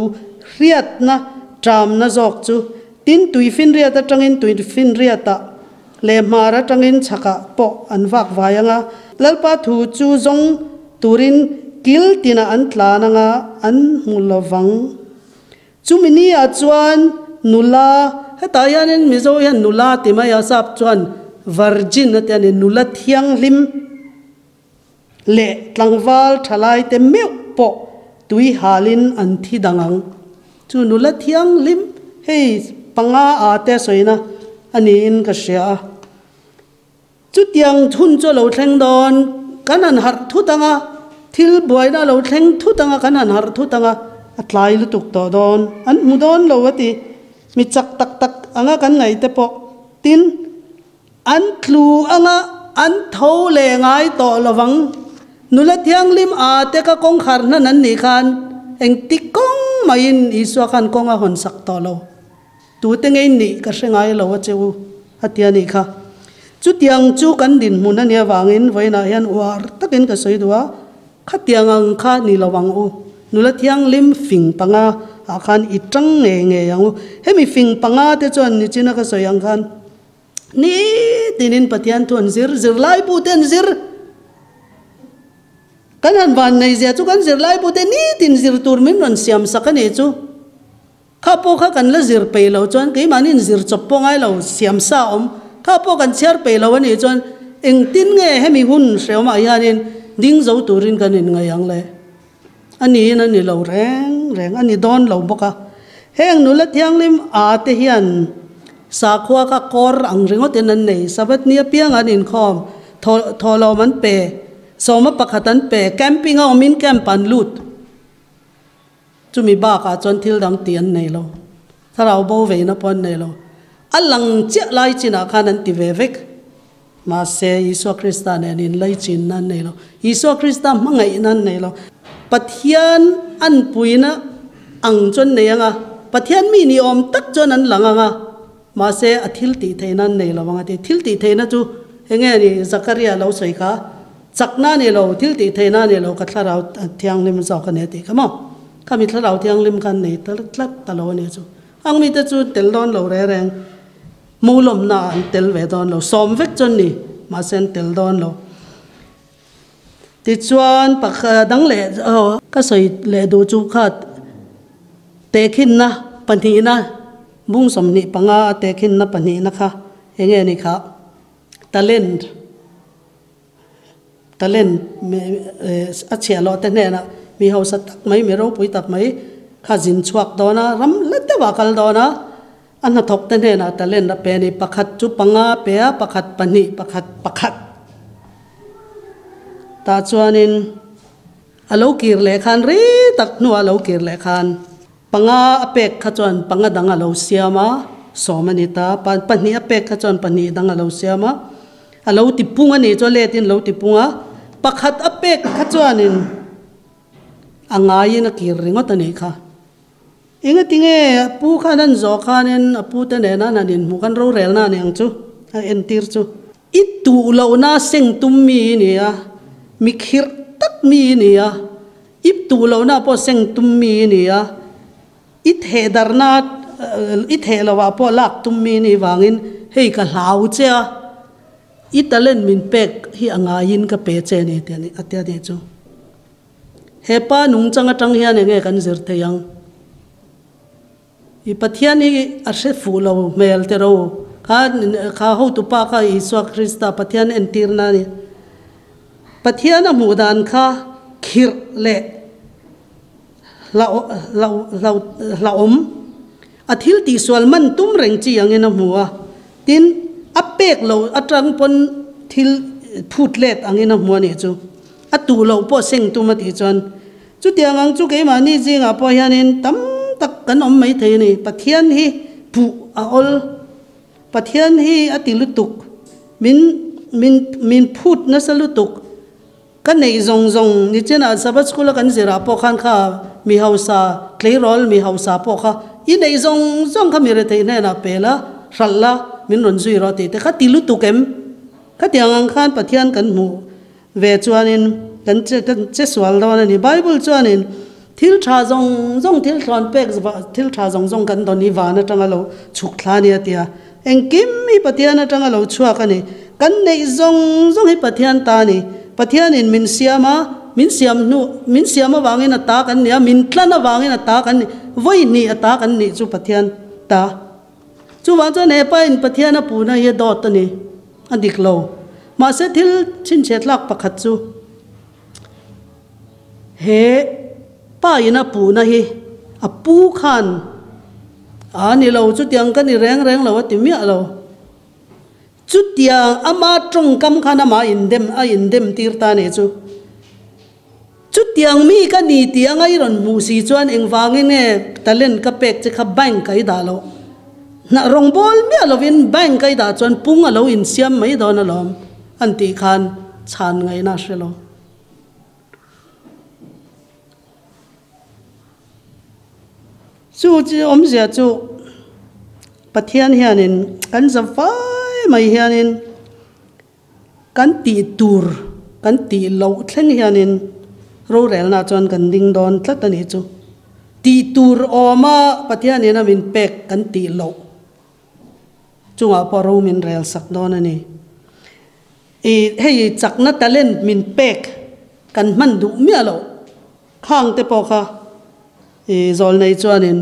hriatna ṭamna zawk chu tin tuifinriat aṭangin tuifinriatah leh hmar aṭangin chhakah pawh an vak vai anga, Lalpa thu chu zawng turin kil tinah an tlan anga an hmu lovang. Chumi ni ah chuan nula, hetah hianin Mizo hian nula ti mai a, sap chuan virgin a ti a ni, nula thianghlim leh tlangval thalai te meuh pawh tui halin an thi dang ang. Chu nula thianghlim hei panga ah te a sawina a niin ka hria a. Chutiang hun chu a lo thleng dawn, kan han harh thut ang a. Thil buaina a lo thleng thut anga kan han harh thut anga a tlai lutuk tawh dawn. An hmu dawn lo a ti. Mi chak tak tak anga kan ngaih te pawh tin an tlu anga an tho leh ngai tawh lovang. Nula thianghlim a te ka kawngkhar hnan an nih khan engti kawng maiin Isua khan kawng a hawn sak tawh lo. Tute ngei nih ka hre ngai lo a che u, a ti a nih kha. Chutiang chu kan dinhmun a nih avangin vawiinah hian uar takin ka sawi duh a, khatiang ang kha ni lo ang u. Nula thianghlim fing panga ah khan i tang ngei ngei ang u. Hemi fing panga te chuan nichina ka sawi ang khan nitinin Pathian thu an zir, zirlaibu te an zir. Kan han van nei zia chu kan zirlaibu te nitin zir tur min rawn siam sak a nih chu. Kha pawh kha kan la zir peih loh chuan keimahni in zir chawp pawh ngai lo, siam sa awm. Kha pawh kan chhiar peih lo a nih chuan engtin nge hemi hun hreawmah hianin ding zo turin kan inngaih ang le? A niin a ni lo reng reng, a ni dawn lo bawk a. Heng nula thianghlim a te hian sakhua kha kawr ang ringawtin an nei. Sabbath ni apiang an inkhawm, thawhlawm an pe, sawma pakhat an pe, camping a awmin camp an lut. Chumi bakah chuan thil dang tih an nei lo. Thlarau bo veina pawh an nei lo. A lang chiah lai chinah khan an ti ve vek. Mahse, Isua Krista nen inlaichinna an nei lo. Isua Krista hmangaihna an nei lo. Pathian anpuina ang chu an nei ang a, Pathian mi ni awm tak chuan an lang ang a, mahse a thil tih theihna an nei lo ang a ti. Thil tih theihna chu eng nge ni? Zakaria lo sawi kha. Chakna a ni lo, thil tih theihna a ni lo, ka thlarau thianghlim zawk a ni a tih kha maw? Khami thlarau thianghlim kha an nei tlat ta lo a ni chu. Ang mite chu tel dawn lo reng reng, mulawmna ah an tel ve dawn lo, sawm vek chu an ni, mahse an tel dawn lo. Tichuan pakhat dang leh ka sawi leh duh chu kha tehkhinna pahnihna, bung 25 a tehkhinna pahnihna kha enge a ni kha? Talent. Talent a chhiah loh te hnenah mi hausa tak mai, mi ropui tak mai kha zin chhuak dawn a, ram la deuhah a kal dawn a, a hnathawk te hnenah talent a pe a ni. Pakhat chu panga a pe a, pakhat pahnih, pakhat pakhat. Tah chuanin a lo kir leh khan rei tak hnuah a lo kir leh khan panga a pek kha chuan panga dang a lo siam a, sawm a ni ta. Pahnih a pek kha chuan pahnih dang a lo siam a. A lo ti pung a nih chu a let in a lo ti pung a, pakhat a pek kha chuanin a ngaiin a kir ringawt a nih kha. Engatinge a pu khan an zawh khanin a pu te nena an han inhmuh khan rorelna a ni ang chu, a entir chu. I tuh lohna seng tum mi i ni a, mi khirh tak mi i ni a, i tuh lohna pawh seng tum mi i ni a, I theh darhna i theh lohah pawh lak tum mi nih vangin hei ka hlau che a, i talent min pek hi a ngaiin ka pe che ni tih a tia nih chu. He pa nungchang atang hian enge kan zir thei ang? I Pathian hi a hre fuh lo hmel te ro kha kha hotupa kha Isua Krista Pathian entirna a ni. Pathian a hmuh dan kha khirh leh Hlauhawm, a thil tihsual man tum reng chi angin a hmu a, tin, a pek loh atang pawn thil phut let angin a hmu a nih chu. A tuh loh pawh seng tum a tih chuan, chutiang ang chu keimahni zingah pawh hianin tam tak kan awm mai thei a ni. Pathian hi puh a awl, Pathian hi a ti lutuk, min min min phut nasa lutuk. Ka neih zawng zawng nichinah Sabbath School a kan zirah pawh khan kha mi hausa, tleirawl mi hausa pawh kha i neih zawng zawng kha mi retheih hnenah pe la, hralh la, min rawn zui rawh tih te kha ti lutuk em? Khatiang ang khan Pathian kan hmuh ve chuanin kan che kan che sual dawn a ni. Bible chuanin thil tha zawng zawng thil thlawn pek thil tha zawng zawng kan dawn hi van atanga lo chhuk thla a ni a ti a. Engkim hi Pathian atanga lo chhuak a ni. Kan neih zawng zawng hi Pathian ta a ni. Pathianin min siam a, min siam hnu, min siam avangin a ta kan ni a, min tlan avangin a ta kan ni. Vawi hnih a ta kan nih chu Pathian ta. Chuvang chuan he pain Pathian a puhna hi a dawt a ni, a dik lo. Mahse thil chhinchhiatlak pakhat chu he pain a puhna hi a pu khan A ni lo, chutiang ka ni reng reng lo a ti miah lo. Chutiang ama tawngkam khan amah indem a indem tir ta nih chu. Chutiang mi ka ni tih anga i rawn hmuh si chuan engvangin nge talent ka pek che kha bank a i dah loh? Hna rawngbâwl miah lovin bank a i dah chuan pung a lo insiam mai dawn alawm an tih khan chhan ngaihna a hre lo. Chu chi awmzia chu Pathian hianin kan za vai mai hianin kan tih tur kan tih loh thleng hianin rorelna chuan kan ding dawn tlat a nih chu. Tih tur awma Pathianin a min pek kan tih loh chungah pawh ro min rel sak dawn a ni. I hei chakna talent min pek kan hman duh miah loh khang te pawh kha i zawlnei chuanin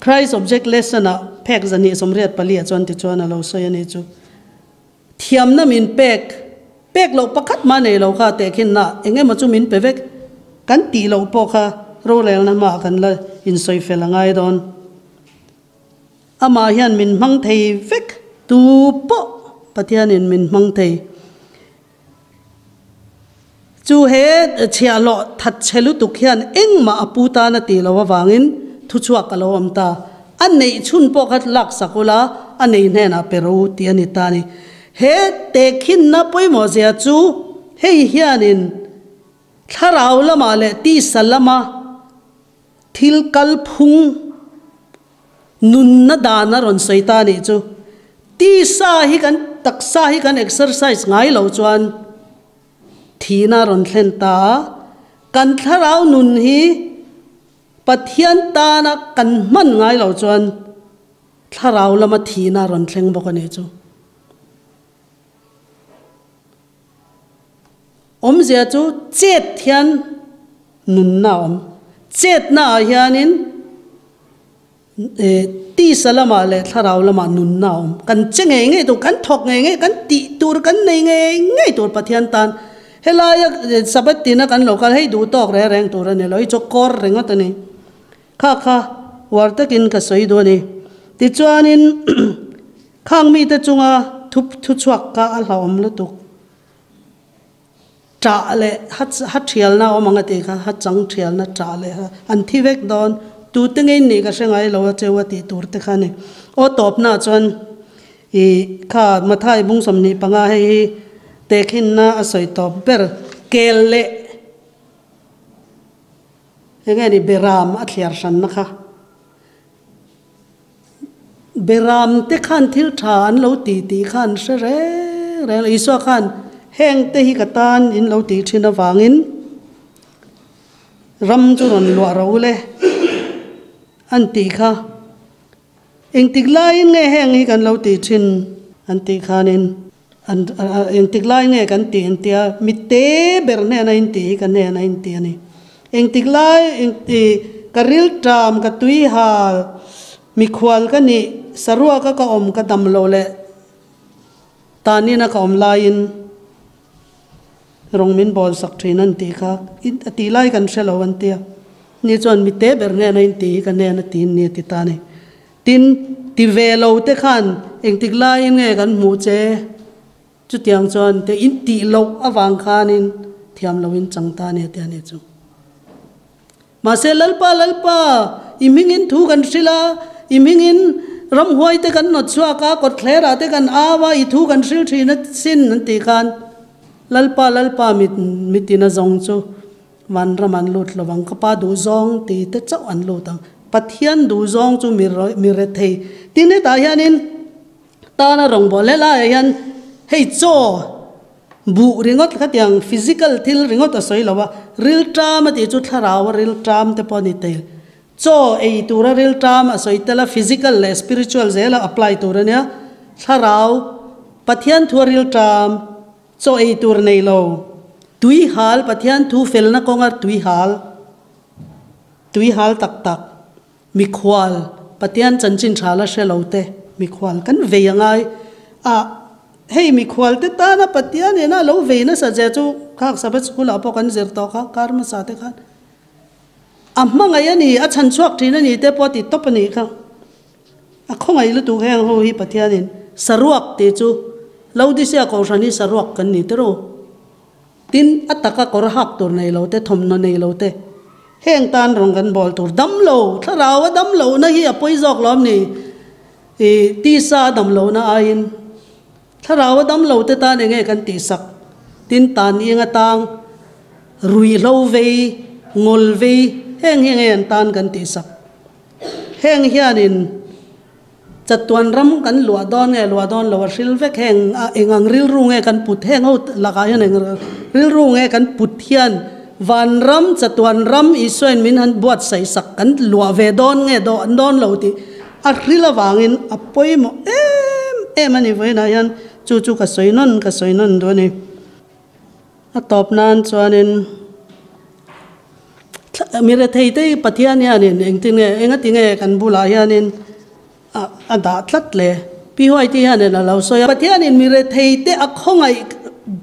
Christ Object Lesson ah phek zahnih 84 ah chuan tichuan a lo sawi a nih chu. Thiamna min pek pek loh pakhat mah nei lo kha tehkhinna eng emaw chu min pe vek kan tih loh pawh kha rorelna hmaah kan la insawi fel a ngai dawn. Amah hian min hmang thei vek tu pawh Pathianin min hmang thei. Chu he chhiahhlawh that chhe lutuk hian engmah a pu tan a tih loh avangin thuchhuak a lo awm ta. A neih chhun pawh kha lak sak ula, a nei hnenah pe ro tih a ni ta a ni. He tehkhinna pawimawh zia chu hei hianin thlarau lamah leh tisa lama thil kalphung Nunna dan a rawn sawi ta nih chu. Tisa hi kan taksa hi kan exercise ngai lo chuan thihna a rawn thlen ta a, kan thlarau nun hi Pathian tana kan hman ngai lo chuan thlarau lama thihna a rawn thleng bawk a nih chu. Awmzia chu chet hian nunna a awm. Chetna ah hianin tisa lamah leh thlarau lamah nunna a awm. Kan che ngei ngei tur, kan thawk ngei ngei, kan tih tur kan nei ngei ngei tur Pathian tan. Helaia Sabbath tina kan lo kal hei duh tawk reng reng tur a ni lo, hi chu kawr ringawt a ni. Kha kha uar takin ka sawi duh a ni. Tichuanin khang mite chunga thu thuchhuak kha a hlauhawm lutuk. Ṭah leh ha ha ṭhialna a awm ang a tih kha, ha chang ṭhialna ṭah leh ha an thi vek dawn. Tute ngei nih ka hre ngai lo a cheu a tih tur te kha a ni. Aw tawpnaah chuan ih kha Mathai bung 25 hei hi tehkhinna a sawi tawp ber kel leh Enge ni Beram a thliar hranna kha. Beram te khan thil tha an lo ti tih kha an hre reng reng lo. Isua khan heng te hi ka tan in lo tih thin avangin ram chu rawn luah ro le an tih kha. Engtik laiin nge heng hi kan lo tih thin an tih khanin an engtik lai nge kan tih an tia mi te ber hnena in tih hi ka hnena in tih a ni. Engtik lai engti ka rilṭam ka tui hal mikhual ka nih saruaka ka awm ka dam lo leh tanina ka awm laiin rawng min bawl sak thin an tih kha a tih lai kan hre lo an tia ni chuan mi te ber hnena in tih hi ka hnena tiin ni a ti ta a ni. Tin, ti ve lo te khan engtik laiin nge kan hmuh che? Chutiang chuan te in tih loh avang khanin thiam loin chang ta nia ti a ni chu. Mahse, Lalpa, Lalpa, i hmingin thu kan hrilh a, i hmingin ramhuai te kan nawt chhuak a, kawtthlerah te kan au a, i thu kan hrilh thin a sin an tih khan Lalpa, Lalpa mit mitin a zawng chu Vanram an lut lo ang, ka pa duhzawng ti te chauh an lut ang. Pathian duhzawng chu mi mi rethei. Tin hetah hianin tana rawngbâwl helaiah hian hei chaw buh ringawt khatiang physical thil ringawt a sawi lo a, rilṭam a tih chu thlarau a rilṭam te pawh a ni tel. Chaw ei tura rilṭam a sawi tel a, physical leh spiritual zela apply tur a nia. Thlarau, Pathian thua rilṭam. Chaw ei tur nei lo. Tui hal, Pathian thu felna kawnga tui hal, tui hal tak tak, mikhual, Pathian chanchin tha la hre lo te, mikhual kan vei a ngai a, hei mikhual te tana Pathian ina lo vei nasa zia chu khak Sabbath School ah pawh kan zir tawh kha, kar hmasa te khan a hmangaih a ni, a chhan chhuak thin a ni te pawh a ti tawp a nih kha. A khawngaih lutuk heng ho hi Pathianin saruak tih chu Laodicea kohhran hi saruak kan ni tiraw? Tin, a taka kawr hak tur nei lo te, thawmhnaw nei lo te, heng tan rawng kan bawl tur dam lo, thlarau a dam lohna hi a pawi zawk lawm ni? I tisa a dam lohna aiin thlarau a dam lo te tan enge kan tihsak? Tin, tan ing atang ruihhlo vei, ngawl vei, heng hi enge an tan kan tihsak? Heng hianin Chatuan ram kan luah dawn nge luah dawn lo a hril vek heng a eng ang rilru nge kan put heng ho lakah hian eng rilru nge kan put hian vanram chatuan ram Isuain min han buatsaih sak kan luah ve dawn nge dawn dawn lo tih a hril avangin a pawimawh em em a ni vawiinah hian chu chu ka sawi nawn ka sawi nawn duh a ni. A tawp nan chuanin mi rethei te hi Pathian hianin engtin nge engati nge kan bulah hianin a dah tlat le? Pi Huaiti hianin a lo sawi a, Pathianin mi rethei te a khawngaih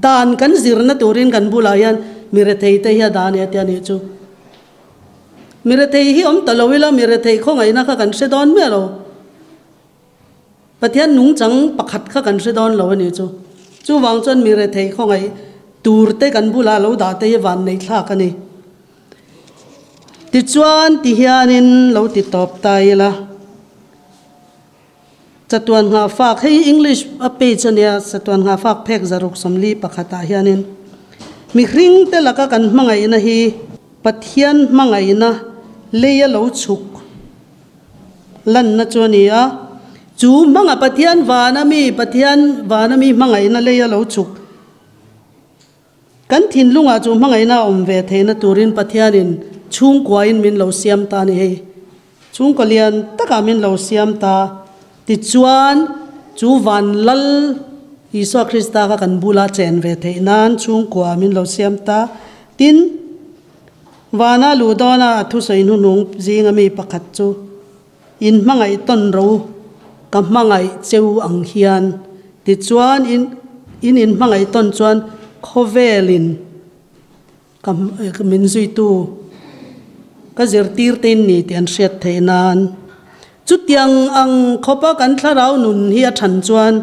dan kan zirna turin kan bulah hian mi rethei te hi a dah a ni a ti a nih chu. Mi rethei hi awm ta lo ila mi rethei khawngaihna kha kan hre dawn miah lo. Pathian nungchang pakhat kha kan hre dawn lo a nih chu. Chuvang chuan mi rethei khawngaih tur te kan bulah lo dah te hi van nei thlak a ni. Tichuan ti hianin lo ti tawp ta ila. Chatuan nghahfak, hei English a page a nia, chatuan nghahfak phek zaruk 41 ah hianin mihring te laka kan hmangaihna hi Pathian hmangaihna lei a lo chhuk. Lanna chu a ni a, chu hmanga Pathian vana mi, Pathian vana mi hmangaihna lei a lo chhuk. Kan thinlungah chu hmangaihna a awm ve theihna turin Pathianin chhungkuain min lo siam ta a ni hei. Chhungkaw lian takah min lo siam ta. Tichuan, chu van lal Isua Krista kha kan bula chen ve theih nan chhungkua min lo siam ta. Tin, Vana luh dawna a thusawi hnuhnung zinga mi pakhat chu, In hmangaih tawn ro, ka hmangaih cheu ang hian. Tichuan, in in inhmangaih tawn chuan khawvelin ka min zuitu ka zirtirte in ni tih an hriat theih nan. Chutiang ang khawpa kan thlarau nun hi a than chuan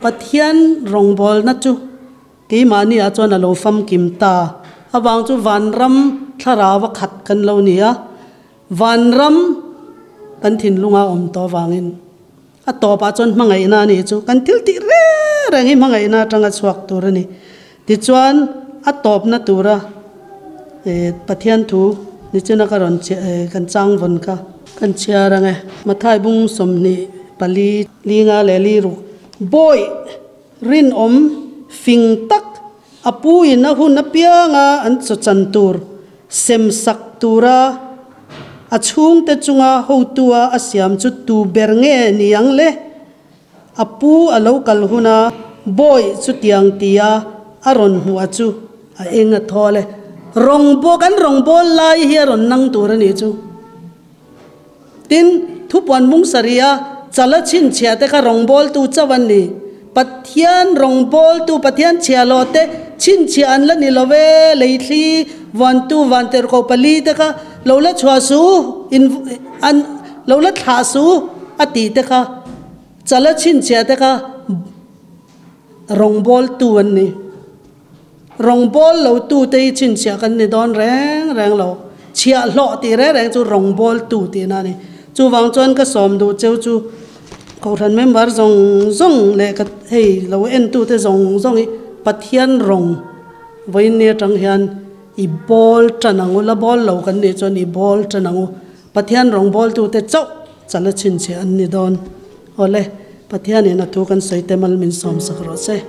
Pathian rawngbawlna chu Keimahni ah chuan a lo famkim ta avang chu vanram thlarau a khat kan lo ni a, vanram kan thinlunga awm tawh avangin a tawpah chuan hmangaihna a nih chu kan thil tih reng reng hi hmangaihna atanga chhuak tur a ni. Tichuan a tawpna tura Pathian thu nichina ka rawn kan chang vawn kha kan chhiar ang e. Mathai bung 24 linga leh liruk bawih Rinawm fing tak a pu in a hun apianga an chawchan tur sem sak tura a chhungte chunga hotua a siam chu tu ber nge ni ang le? A pu a lo kal huna bawi chutiang tia a rawn hmuh chu a eng a thaw le. Rawngbawl kan rawngbâwl lai hi a rawn nang tur a nih chu. Tin, thupuan mung sarih a chala chhinchhiah te kha rawngbawltu chauh an ni. Pathian rawngbawltu, Pathian chhiahhlawh te chhinchhiah an la ni lo ve, leithli vuantu vantirhkoh pali te kha lo la chhuah su, in an lo la thlah su a tih te kha chala chhinchhiah te kha rawngbawltu an ni. Rawngbâwl lotute hi chhinchhiah kan ni dâwn rêng rêng lo. Chhiahhlawh tih rêng rêng chu rawngbâwltu tihna a ni. Chuvâng chuan ka sâwm duh cheu chu Kohhran member zawng zawng leh ka hei lo entute zawng zawng hi Pathian rawng vawiin ni aṭang hian i bâwl ṭan ang u, la bâwl lo kan nih chuan i bâwl ṭan ang u. Pathian rawngbâwltute chauh chala chhinchhiah an ni dâwn. Awle, Pathianin a thu kan sawi te mal min sâwmsak rawh se.